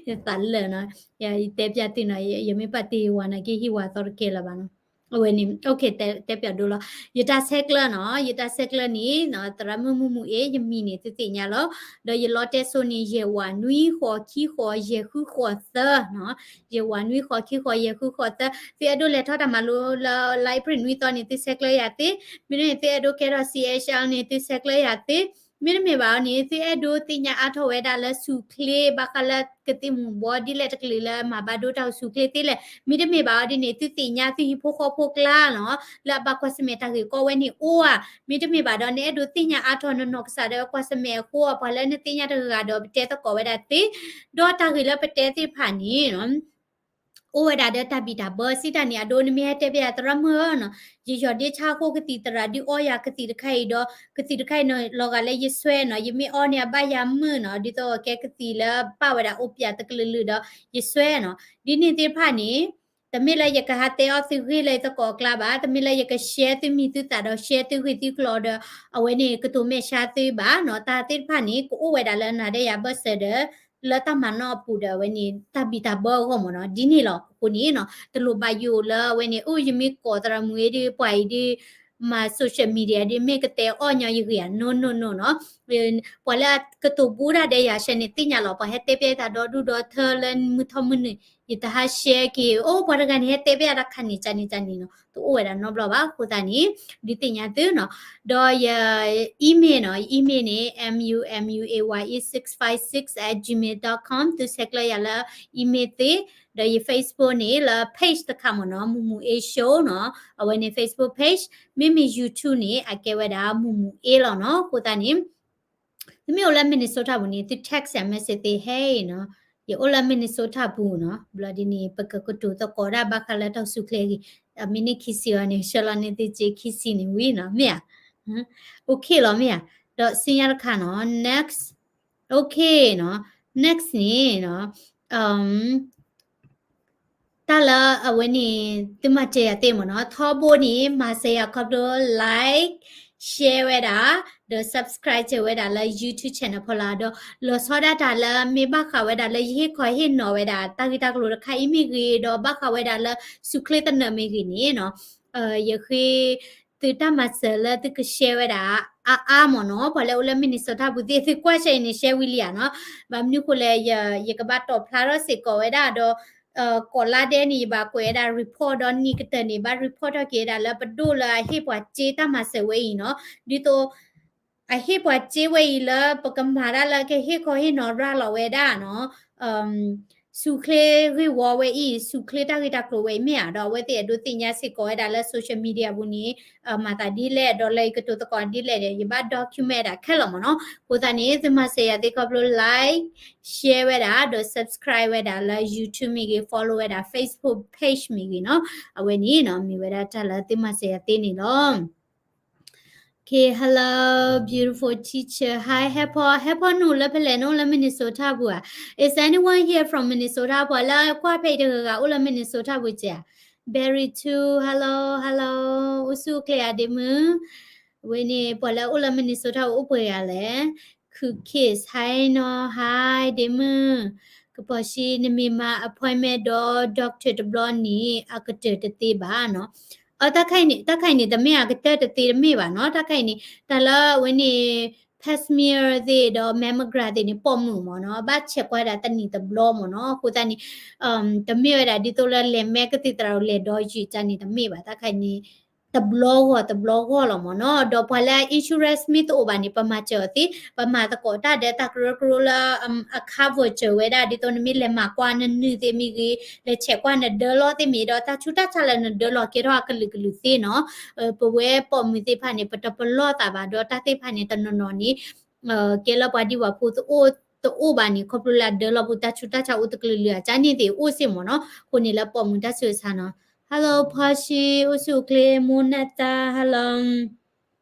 ယသးလၢာ်နီၤ, ယတဲပျးသုနီၤ, ယမ့ၢ်ပာ်တ့ၢ်ဝၤနာ်က့ ဟံၣ်ဝၤသီတကဲလၢၤဘၣ်နီၤ, အဝဲန့ၣ် OK တဲပျးဒိလီၤ, ယတၢ်ဆဲးကျၢနီၤ, ယတၢ်ဆဲးကျၢန့ၣ်နီၤ သရၣ်မုၣ်မုၢ်မုၢ်အ့ၣ် ယမံၤန့ၣ်သုသ့ၣ်ညါလီၤ, ဒီးယလီတဲစိန့ၣ် ယဲၢ်ဝးနွံဃိးခံဃိးယဲၢ်ဃုဃိးသၢနီၤ, ယဲၢ်ဝးနွံဃိးခံဃိးယဲၢ်ဃုဃိးသၢ, သုအဲၣ်ဒိးလဲၤထီၣ်တၢ်မၤလိလၢ လါအ့ဖြ့ၣ်နွံသီန့ၣ် သုဆဲးကျၢယၤသ့, မ့တမ့ၢ်သုအဲၣ်ဒိးကဲထီၣ် CHL န့ၣ် သုဆဲးကျၢယၤသ့, မ့တမ့ၢ်ဘၣ်အီၤန့ၣ် သုအဲၣ်ဒိးသ့ၣ်ညါအါထီၣ်ဝဲဒၣ်လၢဆူၣ်ချ့ ဘၣ်ဃးလၢကသံၣ်မူၤဘှီး ဒ်လဲၣ်တကလုာ်လၢမၤဘၣ်ဒိတၢ်ဆူၣ်ချ့သ့လဲၣ်, မ့တမ့ၢ်ဘၣ်အီၤဒ်န့ၣ် သုသ့ၣ်ညါသုဟံၣ်ဖိဃီဖိကျါနီၤ လၢအဘၣ်ကွၢ်ဆၢၣ်မဲာ်တၢ်ဂ့ၢ်ကီဝဲန့ၣ်အိၣ်ဧါ, မ့တမ့ၢ်ဘၣ်ဒီး နအဲၣ်ဒိးသ့ၣ်ညါအါထီၣ်နနီၢ်ကစၢ်ဒီးကွၢ်ဆၢၣ်မဲာ်အဃိ ပှၤလၢနသ့ၣ်ညါတဂၤဂၤဒီး ပတဲသကိးဝဲဒၣ်သ့, ဒီးတၢ်ဂ့ၢ်လၢပတဲသ့ၣ်တဖၣ်န့ၣ် အိၣ်ဝဲဒၣ်ဒီးတၢ်ဘံၣ်တၢ်ဘၢ စံးတၢ်န့ၣ် အဒိ နမ့ၢ်ဟဲတဲပျးယၤ သရၣ်မုၣ်ဧၢနီၤ, ယယီၢ်ဒ့ဆါအဃိ ကသံၣ်သရၣ်ဒုးအီယၤကသံၣ်တခါအံၤဒီး ကသံၣ်တခါအံၤနီၤ လီၤဂာ်လၢယစွဲနီၤ, ယမ့ၢ်အီန့ၣ် အဘၣ်ယၤမုာ်နီၤ, ဒ်သိးကဲကသံၣ်လၢပာ်ဝဲဒၣ်အိၣ်ပျးတကလုာ်လုာ်ဒီး ယစွဲနီၤ, ဒ်န့ၣ်သ့ၣ်တဖၣ်န့ၣ် တမ့ၢ်လၢယကဟးတဲအီၣ်သုဂ့ၢ်လၢယသကိးအကျါဘၣ်, တမ့ၢ်လၢယက share သုမံၤသုသးဒီး share သုဂ့ၢ်သုကျိၤဒီး အဝဲန့ၣ်ကတိၤမဲာ်ဆှးသုဘၣ်နီၤ, တၢ်သ့ၣ်တဖၣ်န့ၣ် ကအိၣ်ဝဲဒၣ်လၢနၤဒီးယၤဘၢၣ်စၢၤဒီး လၢတၢ်မၤနီၣ်အပူၤဒီး အဝဲန့ၣ် တၢ်ဘံၣ်တၢ်ဘၢအဂီၢ်မ့ၢ်နီၤ, ဒ်န့ၣ်လီၤ. အဃိန့ၣ်နီၤ တလိၣ်ဘၣ်ယိၣ်လၢအဝဲန့ၣ် အိၣ်ယမ့ၢ်ကိးသရၣ်မုၣ်အံၤဒီး ပှၤအံၤဒီး မၤ social media ဒီး မ့ၢ်ကတဲအီၣ်ညီယဂ့ၢ်ဧါ, no no no နီၤ, ပှၤလၢအကတိၤဘူးတၢ်ဒီးယၤဆဲန့ၣ် သ့ၣ်ညါလီၤ, ပှၤဟဲတဲပျဲတၢ်ဒီဒူၣ်ဒီထၢလၢမုၢ်ထီၣ်မုၢ်နုာ် ယတဟး share က့ၤ အိၣ် ပှၤတဂၤန့ၣ် ဟဲတဲဘၣ်တၢ်တခါန့ၣ် ကန့ၣ် ကန့ၣ်နီၤ တအိၣ်ဝဲဒၣ်နီတဘျီဘၣ်. အဃိသတးန့ၣ် ဒုးသ့ၣ်ညါသုနီၤ. ဒီးယ email နီၤ, ယ email န့ၣ် M U M U A Y E six five six at gmail dot com သုဆဲးကျၢယၤလၢ email သ့, ဒီးယ Facebook န့ၣ် လၢ page တခါမ့ၢ်နီၤ, မူမူ A Show နီၤ, အဝဲန့ၣ် Facebook page, မ့မ့ၢ် YouTube န့ၣ် အကဲဝဲဒၣ် မူမူ A လီၤနီၤ. အဃိသတးန့ၣ် သုမ့ၢ်အိၣ်လၢ Minnesota ပူၤန့ၣ် သု text ယၤ message သ့ ဟဲအံၤနီၤ, ယအိၣ်လၢ Minnesota ပူၤနီၤ, ဘျီဒ်န့ၣ် ပကကတိၤသကိးဒၣ်ဘၣ်ဃးလၢတၢ်အိၣ်ဆူၣ်အိၣ်ချ့အဂ့ၢ်, အမ့ၢ်န့ၢ်ခံဆံအီၤန့ၣ် ဆှၢလီၤန့ၢ်သုစ့ခံဆံန့ၣ်ဝံၤနီၤ, မ့ၢ်ဧါ, OK လီၤ မ့ၢ်ဧါ, ဒီးဆူညါတခါနီၤ, next, OK နီၤ, next န့ၣ်နီၤ, တၢ်လၢအဝဲန့ၣ် သုမၤစၢၤယၤသ့မ့ၢ်နီၤ, ထီဘိန့ၣ် မၤစၢၤယၤခီဖျိ like, share ဝဲဒၣ်, ဒီး subscribe ဝဲဒၣ်လၢ YouTube channel ဖီလာ်, ဒီးလီၤဆီဒၣ်တၢ်လၢမ့ၢ်ဘၣ်ဃးဝဲဒၣ်လၢယဟ့ၣ်ခီဟ့ၣ်နီၤဝဲဒၣ် တၢ်ဂ့ၢ်တၢ်ကျိၤတခါအံၤမ့ၢ်ဂ့ၤ, ဒီးဘၣ်ဃးဝဲဒၣ်လၢဆူၣ်ချ့သနၢၣ်မ့ၢ်ဂ့ၤန့ၣ်နီၤ, ယဃ့ သုတၢ်မၤစၢၤလၢသုက share ဝဲဒၣ် အါအါမ့ၢ်နီၤ, ပှၤလၢအိၣ်လၢ Minnesota ပူၤသ့ၣ် သုကွၢ်ဆၢအံၤန့ၣ် share ဝံၤလံဧါနီၤ, ဘၣ်မနုၤဃိလဲၣ် ယကဘၣ်တီၣ်ဖျါထီၣ်စ့ၢ်ကီးဝဲဒၣ်ဒီး ကိးလါဒဲးန့ၣ် ယဘၣ်ကွဲးဝဲဒၣ် report ဒီးနံၣ်ကတၢၢ်န့ၣ် ဘၣ် report ထီၣ်က့ၤဝဲဒၣ်လၢပဒိၣ်လၢအဟ့ၣ်ပှၤစ့တၢ်မၤစၢၤဝဲအံၤနီၤ, ဒ်သိး အဟ့ၣ်ပှၤစ့ဝဲအံၤလၢပကမၤတၢ်လၢကဟ့ၣ်ခီဟ့ၣ်နီၤရၤလီၤဝဲဒၣ်နီၤ, ဆူၣ်ချ့ဂ့ၢ်ဝီဝဲအံၤ ဆူၣ်ချ့တၢ်ဂ့ၢ်တၢ်ကျိၤဝဲအံၤမ့ၢ်ဧါ, ဒီးအဝဲသ့ၣ်အဒိးသ့ၣ်ညါစ့ၢ်ကီးဝဲဒၣ်လၢ social media ပူၤန့ၣ် မၤသးဒ်လဲၣ် ဒီးလၢယကတိၤသကိးဒ်လဲၣ်ဒီး ယဘၣ် document ဒၣ်ခဲလၢာ်မ့ၢ်နီၤ, အဃိသတးန့ၣ် သုမၤစၢၤယၤသ့ခီဖျိ like, share ဝဲဒၣ် ဒီး subscribe ဝဲဒၣ်လၢ YouTube မ့ၢ်ဂ့ၤ, follow ဝဲဒၣ် Facebook page မ့ၢ်ဂ့ၤနီၤ, အဝဲန့ၣ်နီၤ မ့ၢ်ဝဲဒၣ်တၢ်လၢသုမၤစၢၤယၤသ့န့ၣ်လီၤ. Okay, hello, beautiful teacher. Hi, ဟဲဖီ, ဟဲဖီ နအိၣ်လၢဖဲလဲၣ်, နအိၣ်လၢ Minnesota ပူၤဧါ? Is anyone here from Minnesota? ပှၤလၢကွၢ်ဖဲအံၤတဂၤဂၤအိၣ်လၢ Minnesota ပူၤဧါ? Berry too, hello, hello, အိၣ်ဆူၣ်အိၣ်ချ့ဧါ ဒ့မုၣ်. ဝဲန့ၣ် ပှၤလၢအိၣ်လၢ Minnesota အိၣ်ပှဲၤဂၤလဲၣ်. Cook kids, hi နီၤ, hi ဒ့မုၣ်. ကပီၤရှံ နမ့ၢ်မၤ appointment ဒီး doctor တဘျီန့ၣ် အကတၢၢ်တသ့ဘၣ်နီၤ. အ တၢ်ခါအံၤန့ၣ် တၢ်ခါအံၤန့ၣ် တမ့ၢ်အကတၢၢ်တသ့တမ့ၢ်ဘၣ်နီၤ. တၢ်ခါအံၤန့ၣ် တၢ်လၢအဝဲန့ၣ် pap smear သ့ၣ်ဒီး mammogram သ့ၣ်န့ၣ် ပိာ်မုၣ်မ့ၢ်နီၤ, ဘၣ်ဆဲးကွၢ်ဒၣ်တနံၣ်တဘျီမ့ၢ်နီၤ. အဃိသတးန့ၣ် တမ့ၢ်ဝဲဒၣ်ဒ်သိးလၢလဲၤမဲကသံၣ်သရၣ် လဲၤဒီးယုၢ်တၢ်န့ၣ်တမ့ၢ်ဘၣ်. တၢ်ခါအံၤန့ၣ် တဘျီဂီၢ်တဘျီဂီၢ်လီၤမ့ၢ်နီၤ. ဒီးပှၤလၢ insurance မ့ၢ်တအိၣ်ဘၣ်န့ၣ် ပမၤစၢၤအီၤသ့, ပမၤသကိးတၢ်ဒီးတၢ်ကရၢကရိလၢ အ cover စၢၤဝဲဒၣ် ဒ်သိးနမ့ၢ်လဲၤမၤကွၢ်နနုၢ်သ့ၣ်မ့ၢ်ဂ့ၤ, လဲၤဆဲးကွၢ်နဒၢလီၢ်သ့ၣ်မ့ၢ်ဒီး တၢ်ဆူးတၢ်ဆါလၢနဒၢလီၢ်ကဲထီၣ်အကလုာ်ကလုာ်သ့နီၤ. ပဝဲပိာ်မုၣ်သ့ၣ်တဖၣ်န့ၣ် ပတပလီၢ်သးဘၣ်ဒီး တၢ်သ့ၣ်တဖၣ်န့ၣ် တနီၤနီၤန့ၣ် ကဲလၢပှၤဒံးဝဲဖိတအိၣ်ဘၣ်န့ၣ် ခီဖျိလၢအဒၢလီၢ်ပူၤ တၢ်ဆူးတၢ်ဆါအိၣ်တကလုာ်လုာ် အကါန့ၣ်သ့ၣ်အိၣ်စ့ၢ်မ့ၢ်နီၤ. အဃိန့ၣ်လၢပိာ်မုၣ်တၢ်ဆူးတၢ်ဆါနီၤ. Hello ဖီၣ်ရှံ အိၣ်ဆူၣ်အိၣ်ချ့ မိၢ်နၢ်တၢ် hello.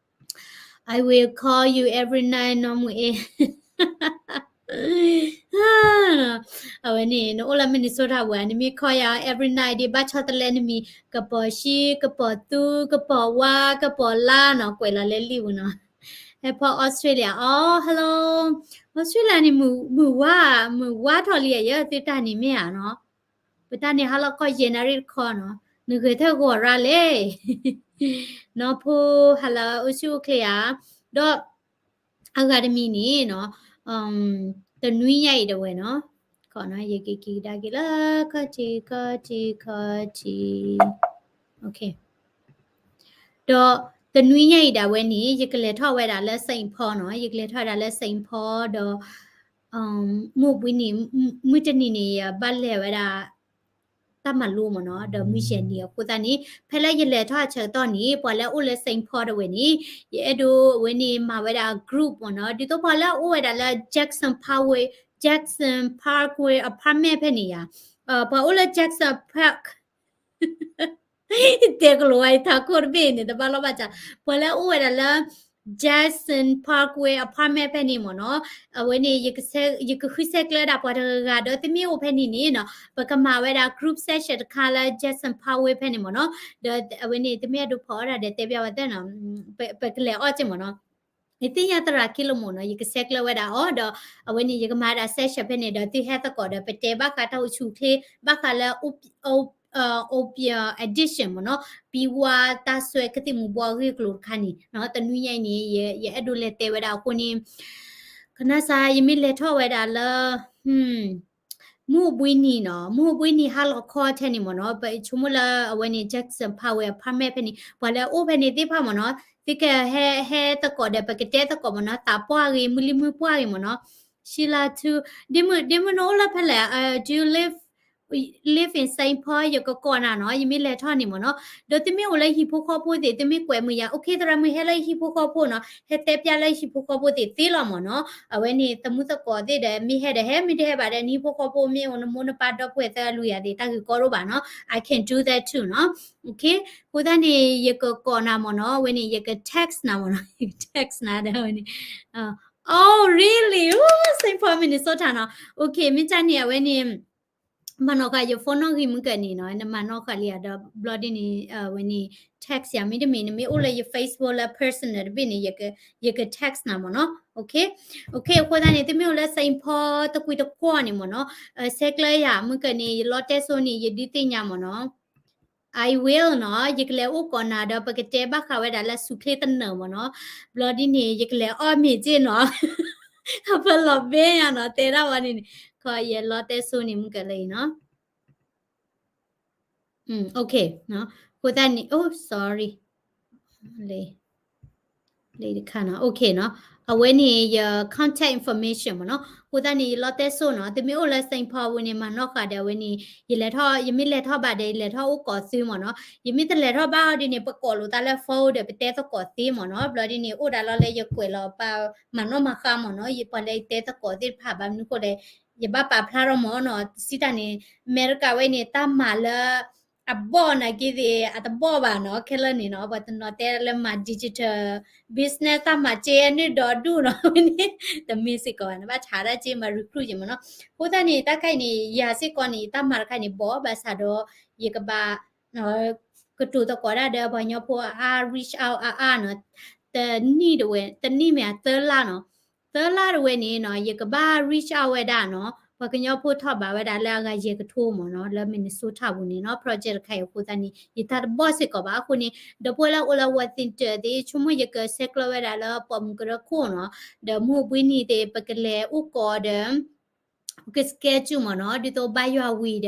I will call you every night နီၢ်မုၢ်အ့ အဝဲန့ၣ် နအိၣ်လၢ Minnesota ပူၤဧါ, နမ့ၢ် call ယၤ every night ဒ်ဘၣ်ဆီတလဲနမံၤ ကပီၤရှံ ကပီၤသူ ကပီၤဝါ ကပီၤလါနီၤ, ကွဲးလီၤလၢလံာ်ပူၤနီၤ. ဟဲဖီၣ် Australia အီၤ hello Australia န့ၣ် မုၢ်ဝါ မုၢ်ဝါထီၣ်လံဧါ ယဲသုတၢ်န့ၣ်မ့ၢ်ဧါနီၤ. ပတၢ်န့ၣ်ဟါလီၤကီၢ်ယဲၢ်နၣ်ရံၣ်တခီနီၤ, နဂဲၤထဲဂီၤရါလဲၣ်. နီၢ်ဖိ hello အိၣ်ဆူၣ်အိၣ်ချ့ဧါ. ဒီး အဂၤတမံၤန့ၣ်နီၤ, တနွံညါအံၤဒၣ်ဝဲနီၤ, ခီနီၤ ယကက့ၤကဒါက့ၤလၢ ခီၣ်ထံး ခီၣ်ထံး ခီၣ်ထံး, ဒီးတနွံညါအံၤဒၣ်ဝဲန့ၣ် ယကလဲၤထီၣ်ဝဲဒၣ်လၢ Saint Paul နီၤ, ယကလဲၤထီၣ်ဝဲဒၣ်လၢ Saint Paul ဒီး မိၢ်ဘှံးနံၤ မုၢ်တနံၤန့ၣ် ယဘၣ်လဲၤဝဲဒၣ် တၢ်မၤလိမ့ၢ်နီၤ, ဒီးမုၢ်ယဲၢ်နံၤအဃိသတးန့ၣ် ဖဲလၢယလဲၤထီၣ်အဆၢကတီၢ်န့ၣ် ပှၤလၢအိၣ်လၢ Saint Paul ဒၣ်ဝဲန့ၣ် ယအဲၣ်ဒိးအဝဲန့ၣ်မၤဝဲဒၣ် group မ့ၢ်နီၤ, ဒ်သိးပှၤလၢအိၣ်ဝဲဒၣ်လၢ Jackson Parkway, Jackson Parkway apartment ဖဲန့ၣ်ယါ, ပှၤအိၣ်လၢ Jackson Park တဲကလိာ်ဝဲအံၤထးခိၣ်တဘ့ၣ်န့ၣ် တဘၣ်လီၢ်ဘၣ်စး, ပှၤလၢအိၣ်ဝဲဒၣ်လၢ Jackson Parkway apartment ဖဲန့ၣ်မ့ၢ်နီၤ, အဝဲန့ၣ် ယကဃုဆဲးကျၢဒၣ်ပှၤတဂၤဂၤဒီး သုမ့ၢ်အိၣ်ဖဲန့ၣ်န့ၣ်နီၤ ပကမၤဝဲဒၣ် group session တခါလၢ Jackson Parkway ဖဲန့ၣ်မ့ၢ်နီၤ, ဒီးအဝဲန့ၣ် သုမ့ၢ်အဲၣ်ဒိးဖီၣ်အီၣ်ဒၣ်ဒီးတဲဘၣ်ဝဲသ့နီၤ, ပကလဲၤအီၣ်က့မ့ၢ်နီၤ. ယသ့ၣ်ညါသရၣ်ခံလၢမ့ၢ်နီၤ, ယကဆဲးကျၢဝဲဒၣ်အီၤဒီး အဝဲန့ၣ် ယကမၤဒၣ် session ဖဲန့ၣ်ဒီး သုဟဲသကိးဒီး ပတဲဘၣ်ဃးတၢ်အိၣ်ဆူၣ်အိၣ်ချ့ ဘၣ်ဃးလၢ opium addiction မ့ၢ်နီၤ, ဘံဝါတၢ်စွဲကသံၣ်မူၤဘှီးအဂ့ၢ်အကျိၤတခါန့ၣ် တနွံညါအံၤန့ၣ် ယအဲၣ်ဒိးလဲၤတဲဝဲဒၣ်အဃိန့ၣ် ကနၣ်စါ ယမ့ၢ်လဲၤထီၣ်ဝဲဒၣ်လၢ မုၢ်ဘှံးနံၤနီၤ, မုၢ်ဘှံးနံၤဟါလီၤခီထဲန့ၣ်မ့ၢ်နီၤ, ပဆိကမိၣ်လၢအဝဲန့ၣ် Jackson Powell apartment ဖဲန့ၣ် ပှၤလၢအအိၣ်ဖဲန့ၣ်သ့ၣ်တဖၣ်မ့ၢ်နီၤ, သုကဟဲ ဟဲသကိးဒီး ပကတဲသကိးမ့ၢ်နီၤ, သးပှၢ်ဂ့ၤ မုၢ်လံၢ်မုၢ်ပှၢ်ဂ့ၤမ့ၢ်နီၤ, ရှံလါထူ, ဒ့မုၣ် ဒ့မုၣ်နအိၣ်လၢဖဲလဲၣ်, do you live, live in Saint Paul, ယကကိးနၤနီၤ, ယမ့ၢ်လဲၤထီၣ်န့ၣ်မ့ၢ်နီၤ, ဒီးသုမ့ၢ်အိၣ်လၢဟံၣ်ဖိဃီဖိသ့ၣ် သုမ့ၢ်ကွဲးမုာ်ယၤ, OK သရၣ်မုၣ်ဟဲလၢဟံၣ်ဖိဃီဖိနီၤ, ဟဲတဲပျၢ်လၢဟံၣ်ဖိဃီဖိသ့ၣ်သ့လီၤမ့ၢ်နီၤ, အဝဲန့ၣ် သမူသကိးသ့ၣ်ဒီး မ့ၢ်ဟဲဒီးဟဲ မ့ၢ်တဟဲဘၣ်ဒီး နဟံၣ်ဖိဃီဖိမ့ၢ်အိၣ်နမိၢ်နပၢ်ဒီပုၢ်ဝဲၢ်သၢဂၤလွံၢ်ဂၤသ့ၣ် တၢ်ဂ့ၢ်ကီတအိၣ်ဘၣ်နီၤ, I can do that too နီၤ, OK, အဃိသတးန့ၣ် ယကကိးနၤမ့ၢ်နီၤ, အဝဲန့ၣ် ယက text နၤမ့ၢ်နီၤ, ယက text နၤဒီးအဝဲန့ၣ် Oh, really? Ooh, Saint Paul, Minnesota နီၤ, OK, မ့ၢ်တၢ်န့ၣ် အဝဲန့ၣ် မၤနီၣ်ဃာ်ယ phone နီၣ်ဂံၢ်မုၢ်ကၢၢ်န့ၣ်နီၤ, နမၤနီၣ်ဃာ်လံယၤဒီးဘျီဒ်န့ၣ် အဝဲန့ၣ် text ယၤ, မ့တမ့ၢ် နမ့ၢ်အိၣ်လၢယ Facebook လၢ personal တဘ့ၣ်န့ၣ် ယက ယက text နၤမ့ၢ်နီၤ, OK, OK, အဃိသတးန့ၣ် သုမ့ၢ်အိၣ်လၢ Saint Paul တကွံတကွီၢ်န့ၣ်မ့ၢ်နီၤ, ဆဲးကျၢယၤမုၢ်ကၢၢ်န့ၣ် ယလီတဲစိန့ၣ် ယဒုးသ့ၣ်ညါမ့ၢ်နီၤ, I will နီၤ, ယကလဲၤအိၣ်ကိးနၤဒီး ပကတဲဘၣ်ဃးဝဲဒၣ်လၢဆူၣ်ချ့သနၢၣ်မ့ၢ်နီၤ, ဘျီဒ်န့ၣ် ယကလဲၤအီၣ်မ့ၤက့ၢ်နီၤ အဖၢလီၤဘဲယၤနီၤ, တဲဒၣ်ဝဲန့ၣ်န့ၣ်, ခီယလီတဲစိန့ၣ် မုၢ်ကၢၢ်လၢအံၤနီၤ, OK, အဃိသတးန့ၣ် oh sorry, လၢတခါနီၤ, OK နီၤ, အဝဲန့ၣ်ယ contact information မ့ၢ်နီၤ, အဃိသတးန့ၣ် ယလီတဲစိနီၤ, သုမ့ၢ်အိၣ်လၢ Saint Paul ပူၤန့ၣ် မၤနီၣ်ဃာ်ဒီးအဝဲန့ၣ် ယလဲၤထီၣ်, ယမ့ၢ်လဲၤထီၣ်ဘၣ်ဒီး ယလဲၤထီၣ်အိၣ်ကိးသုမ့ၢ်နီၤ, ယမ့ၢ်တလဲၤထီၣ်ဘၣ်အီၤဒ်န့ၣ် ပကိးလိာ်သးလၢ phone ဒီးပတဲသကိးသ့မ့ၢ်နီၤ, ဘျီဒ်န့ၣ် အိၣ်ဒၣ်လီၤလၢယကွဲးလီၤပာ်မၤနီၣ်မၤဃါမ့ၢ်နီၤ, ယပှၤလၢယတဲသကိးသ့ၣ်တဖၣ် ဘၣ်မနုၤဃိလဲၣ်, ယဘၣ်ပာ်ဖျါထီၣ်မ့ၢ်နီၤ, စံးတၢ်န့ၣ် အမဲရကၤဝဲန့ၣ် တၢ်မၤလၢ အဘီၣ်နာ်က့သ့ၣ် အတဘီၣ်ဘၣ်နီၤ, ခဲလၢာ်န့ၣ်နီၤ ပှၤတနီၤတဲလၢမၤ digital business တၢ်မၤစ့အနုၢ်ဒီဒူၣ်နီၤ, ဝဲန့ၣ် တမ့ၢ်စ့ၢ်ကီးဘၣ်, နဘၣ်ဆါဒၣ်စ့မၤ recruit ယမ့ၢ်နီၤ, အဃိသတးန့ၣ် တၢ်ခါအံၤန့ၣ် ယၤစ့ၢ်ကီးန့ၣ် တၢ်မၤတခါန့ၣ် ဘီၣ်ဘၣ်ဆၣ်ဒီး ယကဘၣ် ကတိၤသကိးတၢ်ဒီးပှၤကညီဖိအါအါ reach out အါအါနီၤ, တနံၣ်တဝဲ တနံၣ်မ့ၢ်ဧါ သၢလါနီၤ, သၢလါတဝဲန့ၣ်နီၤ ယကဘၣ် reach out ဝဲဒၣ်နီၤ, ပှၤကညီဖိထီၣ်ဘးဝဲဒၣ်လၢအဂၤယဲၢ်ကထိမ့ၢ်နီၤ, လၢ Minnesota ပူၤန့ၣ်နီၤ, project တခါအံၤအဃိသတးန့ၣ် ယတၢ်တဘီၣ်စ့ၢ်ကီးဘၣ်အဃိန့ၣ်, ဒီပုၢ်ဝဲၢ်လၢအိၣ်လၢ Washington သ့ၣ် ဆိကမိၣ်ယကဆဲးကျၢဝဲဒၣ်လၢပိာ်မုၣ်ကရၢခိၣ်နီၤ, ဒီးမုၢ်ဘှံးနံၤသ့ၣ် ပကလဲၤအိၣ်ကိးဒီး ပက schedule မ့ၢ်နီၤ, ဒ်သိးဘါယွၤဝံၤဒီး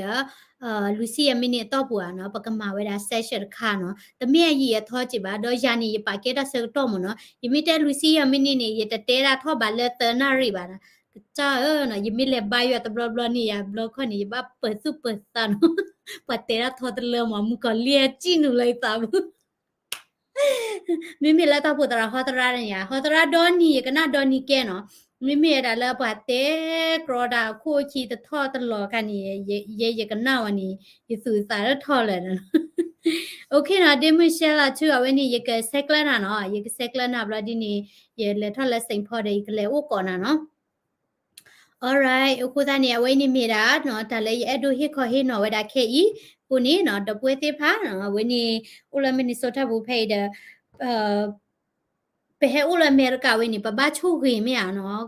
လွံၢ်ဆံယဲၢ်မံးနံးအတီၢ်ပူၤဧါနီၤ, ပကမၤဝဲဒၣ် session တခါနီၤ, တမ့ၢ်အယံာ်အထီစ့ၢ်ဘၣ်, ဒီးယၤန့ၣ် ယပာ်ကဲတၢ်ဆၢကတီၢ်မ့ၢ်နီၤ, ယမ့ၢ်တဲလွံၢ်ဆံယဲၢ်မံးနံးန့ၣ် ယတတဲဒၣ်ထီၣ်ဘးလၢသၢနၣ်ရံၣ်ဘၣ်နီၤ, ကစၢ်ဧၢနီၤ, ယမ့ၢ်လဲၤဘါယွၤတဘျီဘျီန့ၣ် ယၤဘျီခီန့ၣ် ယဘၣ်ပၢၤသူၣ်ပၢၤသးနီၤ, ပှၤတဲဒၣ်ထီတလၢမ့ၢ် မုၣ်ကီၤလံၢ်အစံၣ်နုာ်လၢယသးပူၤ မ့မ့ၢ်လၢတၢ်အိၣ်ဖှိၣ်သရၣ် ဟီသရၣ်န့ၣ်ယါ, ဟီသရၣ်ဒီနံၤ ယကနၣ်ဒီနံၤကဲနီၤ, မ့မ့ၢ်ဝဲဒၣ်လၢပှၤတဲကြီတၢ်အခိၣ်အခံ တထီၣ်တလီၤခါန့ၣ် ယဲယကနၣ်ဝဲန့ၣ် ယသူၣ်ယသးလၢထီလၢာ်နီၤ. OK နီၤ, ဒ့မုၣ် Sherla ထူ အဝဲန့ၣ် ယကဆဲးကျၢနၤနီၤ, ယကဆဲးကျၢနၤဘျီဒ်န့ၣ် ယလဲၤထီၣ်လၢ Saint Paul ဒီး ယကလဲၤအိၣ်ကိးနၤနီၤ. Alright, အဃိသတးန့ၣ် အဝဲအံၤန့ၣ်မ့ၢ်ဒၣ်နီၤ တၢ်လၢယအဲၣ်ဒိးဟ့ၣ်ခီဟ့ၣ်နီၤဝဲဒၣ်ခဲအံၤအဃိန့ၣ်နီၤ ဒီပုၢ်ဝဲၢ်သ့ၣ်တဖၣ်နီၤ အဝဲန့ၣ် အိၣ်လၢ Minnesota ပူၤဖဲအံၤဒီး ပဟဲအိၣ်လၢအမဲရကၤဝဲန့ၣ် ပဘၣ်ဆိၣ်ဂ့ၤမ့ၢ်ဧါနီၤ,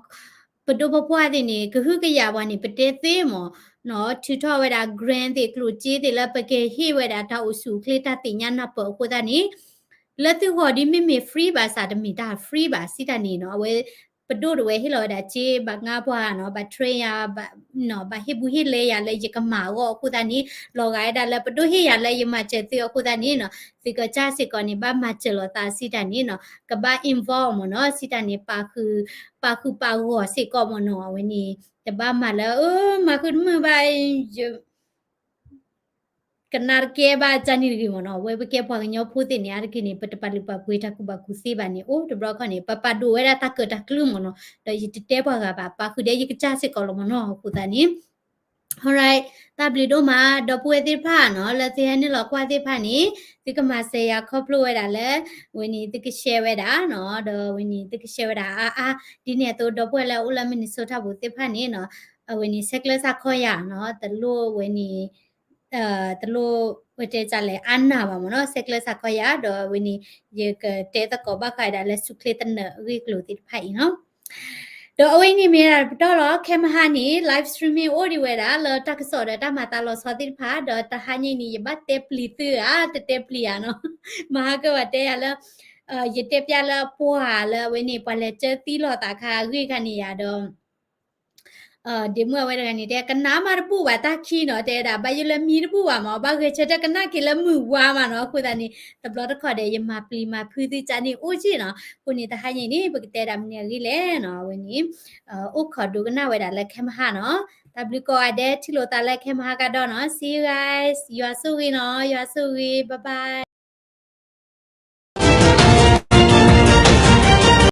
ပဒိၣ်ပပှၢ်သ့ၣ်န့ၣ် ကဟုကယာ်ပှၤန့ၣ် ပတဲသ့မ့ၢ်နီၤ, ထုးထီၣ်ဝဲဒၣ် grant သ့ၣ် ကျိၣ်စ့သ့ၣ်လၢပကဟ့ၣ်ဝဲဒၣ်တၢ်အိၣ်ဆူၣ်အိၣ်ချ့တၢ်သ့ၣ်ညါနၢ်ပၢၢ်အဃိသတးန့ၣ် လၢသုဂီၢ်ဒ်မ့မ့ၢ် free ဘၣ်ဆၣ်တမ့ၢ်တၢ် free ဘၣ်စံးတၢ်န့ၣ်နီၤ, အဝဲ ပဒိၣ်တဝဲဟ့ၣ်လီၤဝဲဒၣ်စ့ ဘၣ်ငါပှၤနီၤ ဘၣ် train ယၤ ဘၣ်ဟ့ၣ်ဘူးဟ့ၣ်လဲယၤလၢယကမၤအဂီၢ်အဃိသတးန့ၣ် လီၤဂာ်ဝဲဒၣ်လၢပဒိၣ်ဟ့ၣ်ယၤလၢယမၤစၢၤသုအဃိသတးန့ၣ်နီၤ သုကစၢ်စ့ၢ်ကီးန့ၣ် ဘၣ်မၤစၢၤလိာ်သးစံးတၢ်န့ၣ်နီၤ ကဘၣ် involve မ့ၢ်နီၤ စံးတၢ်န့ၣ် ပာ်ဃုာ်ပာ်ဂီၢ်စ့ၢ်ကီးမ့ၢ်နီၤ အဝဲန့ၣ် တဘၣ်မၤလၢ အၢ မၤဃုာ်တမုာ်ဘၣ် ကနၣ်တကဲဘၣ်ကၢ်နံၣ်တဂ့ၤမ့ၢ်နီၤ အဝဲပကဲပှၤကညီဖိသ့ၣ်န့ၣ် အါတက့ၢ်န့ၣ် ပတပာ်လုၢ်ပာ်ပှ့ၤတၢ်ကူၣ်ဘၣ်ကူၣ်သ့ဘၣ်န့ၣ် အိၣ်တဘျီခီန့ၣ် ပပာ်ဒိၣ်ဝဲဒၣ်တၢ်ကၢၣ်တၢ်ကျူမ့ၢ်နီၤ ဒီးယတတဲပှၤဂၤဘၣ် ပာ်ဃုာ်ဒီးယကစၢ်စ့ၢ်ကီးလီၤမ့ၢ်နီၤ အဃိသတးန့ၣ် alright တၢ်ဘျုးဒိၣ်မး ဒီပုၢ်ဝဲၢ်သ့ၣ်တဖၣ်နီၤ လၢသုဟဲနုာ်လီၤကွၢ်သ့ၣ်တဖၣ်န့ၣ် သုကမၤစၢၤယၤခီဖျိဝဲဒၣ်လၢ ဝဲန့ၣ်သုက share ဝဲဒၣ်နီၤ ဒီးဝဲန့ၣ်သုက share ဝဲဒၣ်အါအါ ဒ်န့ၣ်အသိး ဒီပုၢ်ဝဲၢ်လၢအိၣ်လၢ Minnesota ပူၤသ့ၣ်တဖၣ်န့ၣ်နီၤ အဝဲန့ၣ် ဆဲးကျၢစ့ၢ်ကီးယၤနီၤ တလိၣ်ဝဲန့ၣ် တလိၣ်ဝဲတဲတၢ်လဲၣ် အါနၢ်ဘၣ်မ့ၢ်နီၤ ဆဲးကျၢစ့ၢ်ကီးယၤ ဒီးဝဲန့ၣ် ယကတဲသကိးဘၣ်ဃးဒၣ်လၢဆူၣ်ချ့သနၢၣ်အဂ့ၢ်အကျိၤသ့ၣ်တဖၣ်အံၤနီၤ ဒီးအဝဲအံၤန့ၣ်မ့ၢ်ဒၣ်ပတီၢ်လီၤ ခဲမဟါန့ၣ် live streaming အိၣ်ဒံးဝဲဒၣ်လၢတၢ်ကစီၣ်ဒီးတၢ်မၤသးလီၤဆီသ့ၣ်တဖၣ် ဒီးတဟါညါအံၤန့ၣ် ယဘၣ်တဲပျံၤသုဧါ တတဲပျံၤဧါနီၤ မဟါကဝဲတဲယၤလၢ ယတဲပျဲလၢပှၤလၢအဝဲန့ၣ် ပှၤလဲၤကၢသံလီၤသးခါအဂ့ၢ်ခါန့ၣ်ယၤဒီး ဒ့မုၣ်အဝဲတဂၤန့ၣ် တဲကနၣ်မးတဘူၣ်ဘၣ်တၢ်ခံနီၤ, တဲဝဲဒၣ် ဘၣ်ယိၣ်လၢမံတဘူၣ်ဘၣ်မး, ဘၣ်ဂဲၤဆၢထၢၣ်ကနၣ်က့ၤလၢမုၢ်ဝါမးနီၤ. အဃိသတးန့ၣ် တဘျီတခီၣ်ဒီး ယမၤပျံၤမၤဖုးသုကၠၢန့ၢ်အိၣ်က့နီၤ. အဃိန့ၣ် တဟါညါအံၤန့ၣ် ပကတဲဒၣ်မနုၤအဂ့ၢ်လဲၣ်နီၤ, အဝဲန့ၣ် အိၣ်ခိးဒိကနၣ်ဝဲဒၣ်လၢခဲမဟါနီၤ. တၢ်ဘျုးကိးဂၤဒဲး ထံၣ်လိာ်သးလၢခဲမဟါကဒီးနီၤ. See you guys, ယွၤဆိၣ်ဂ့ၤနီၤ, ယွၤဆိၣ်ဂ့ၤ, bye bye.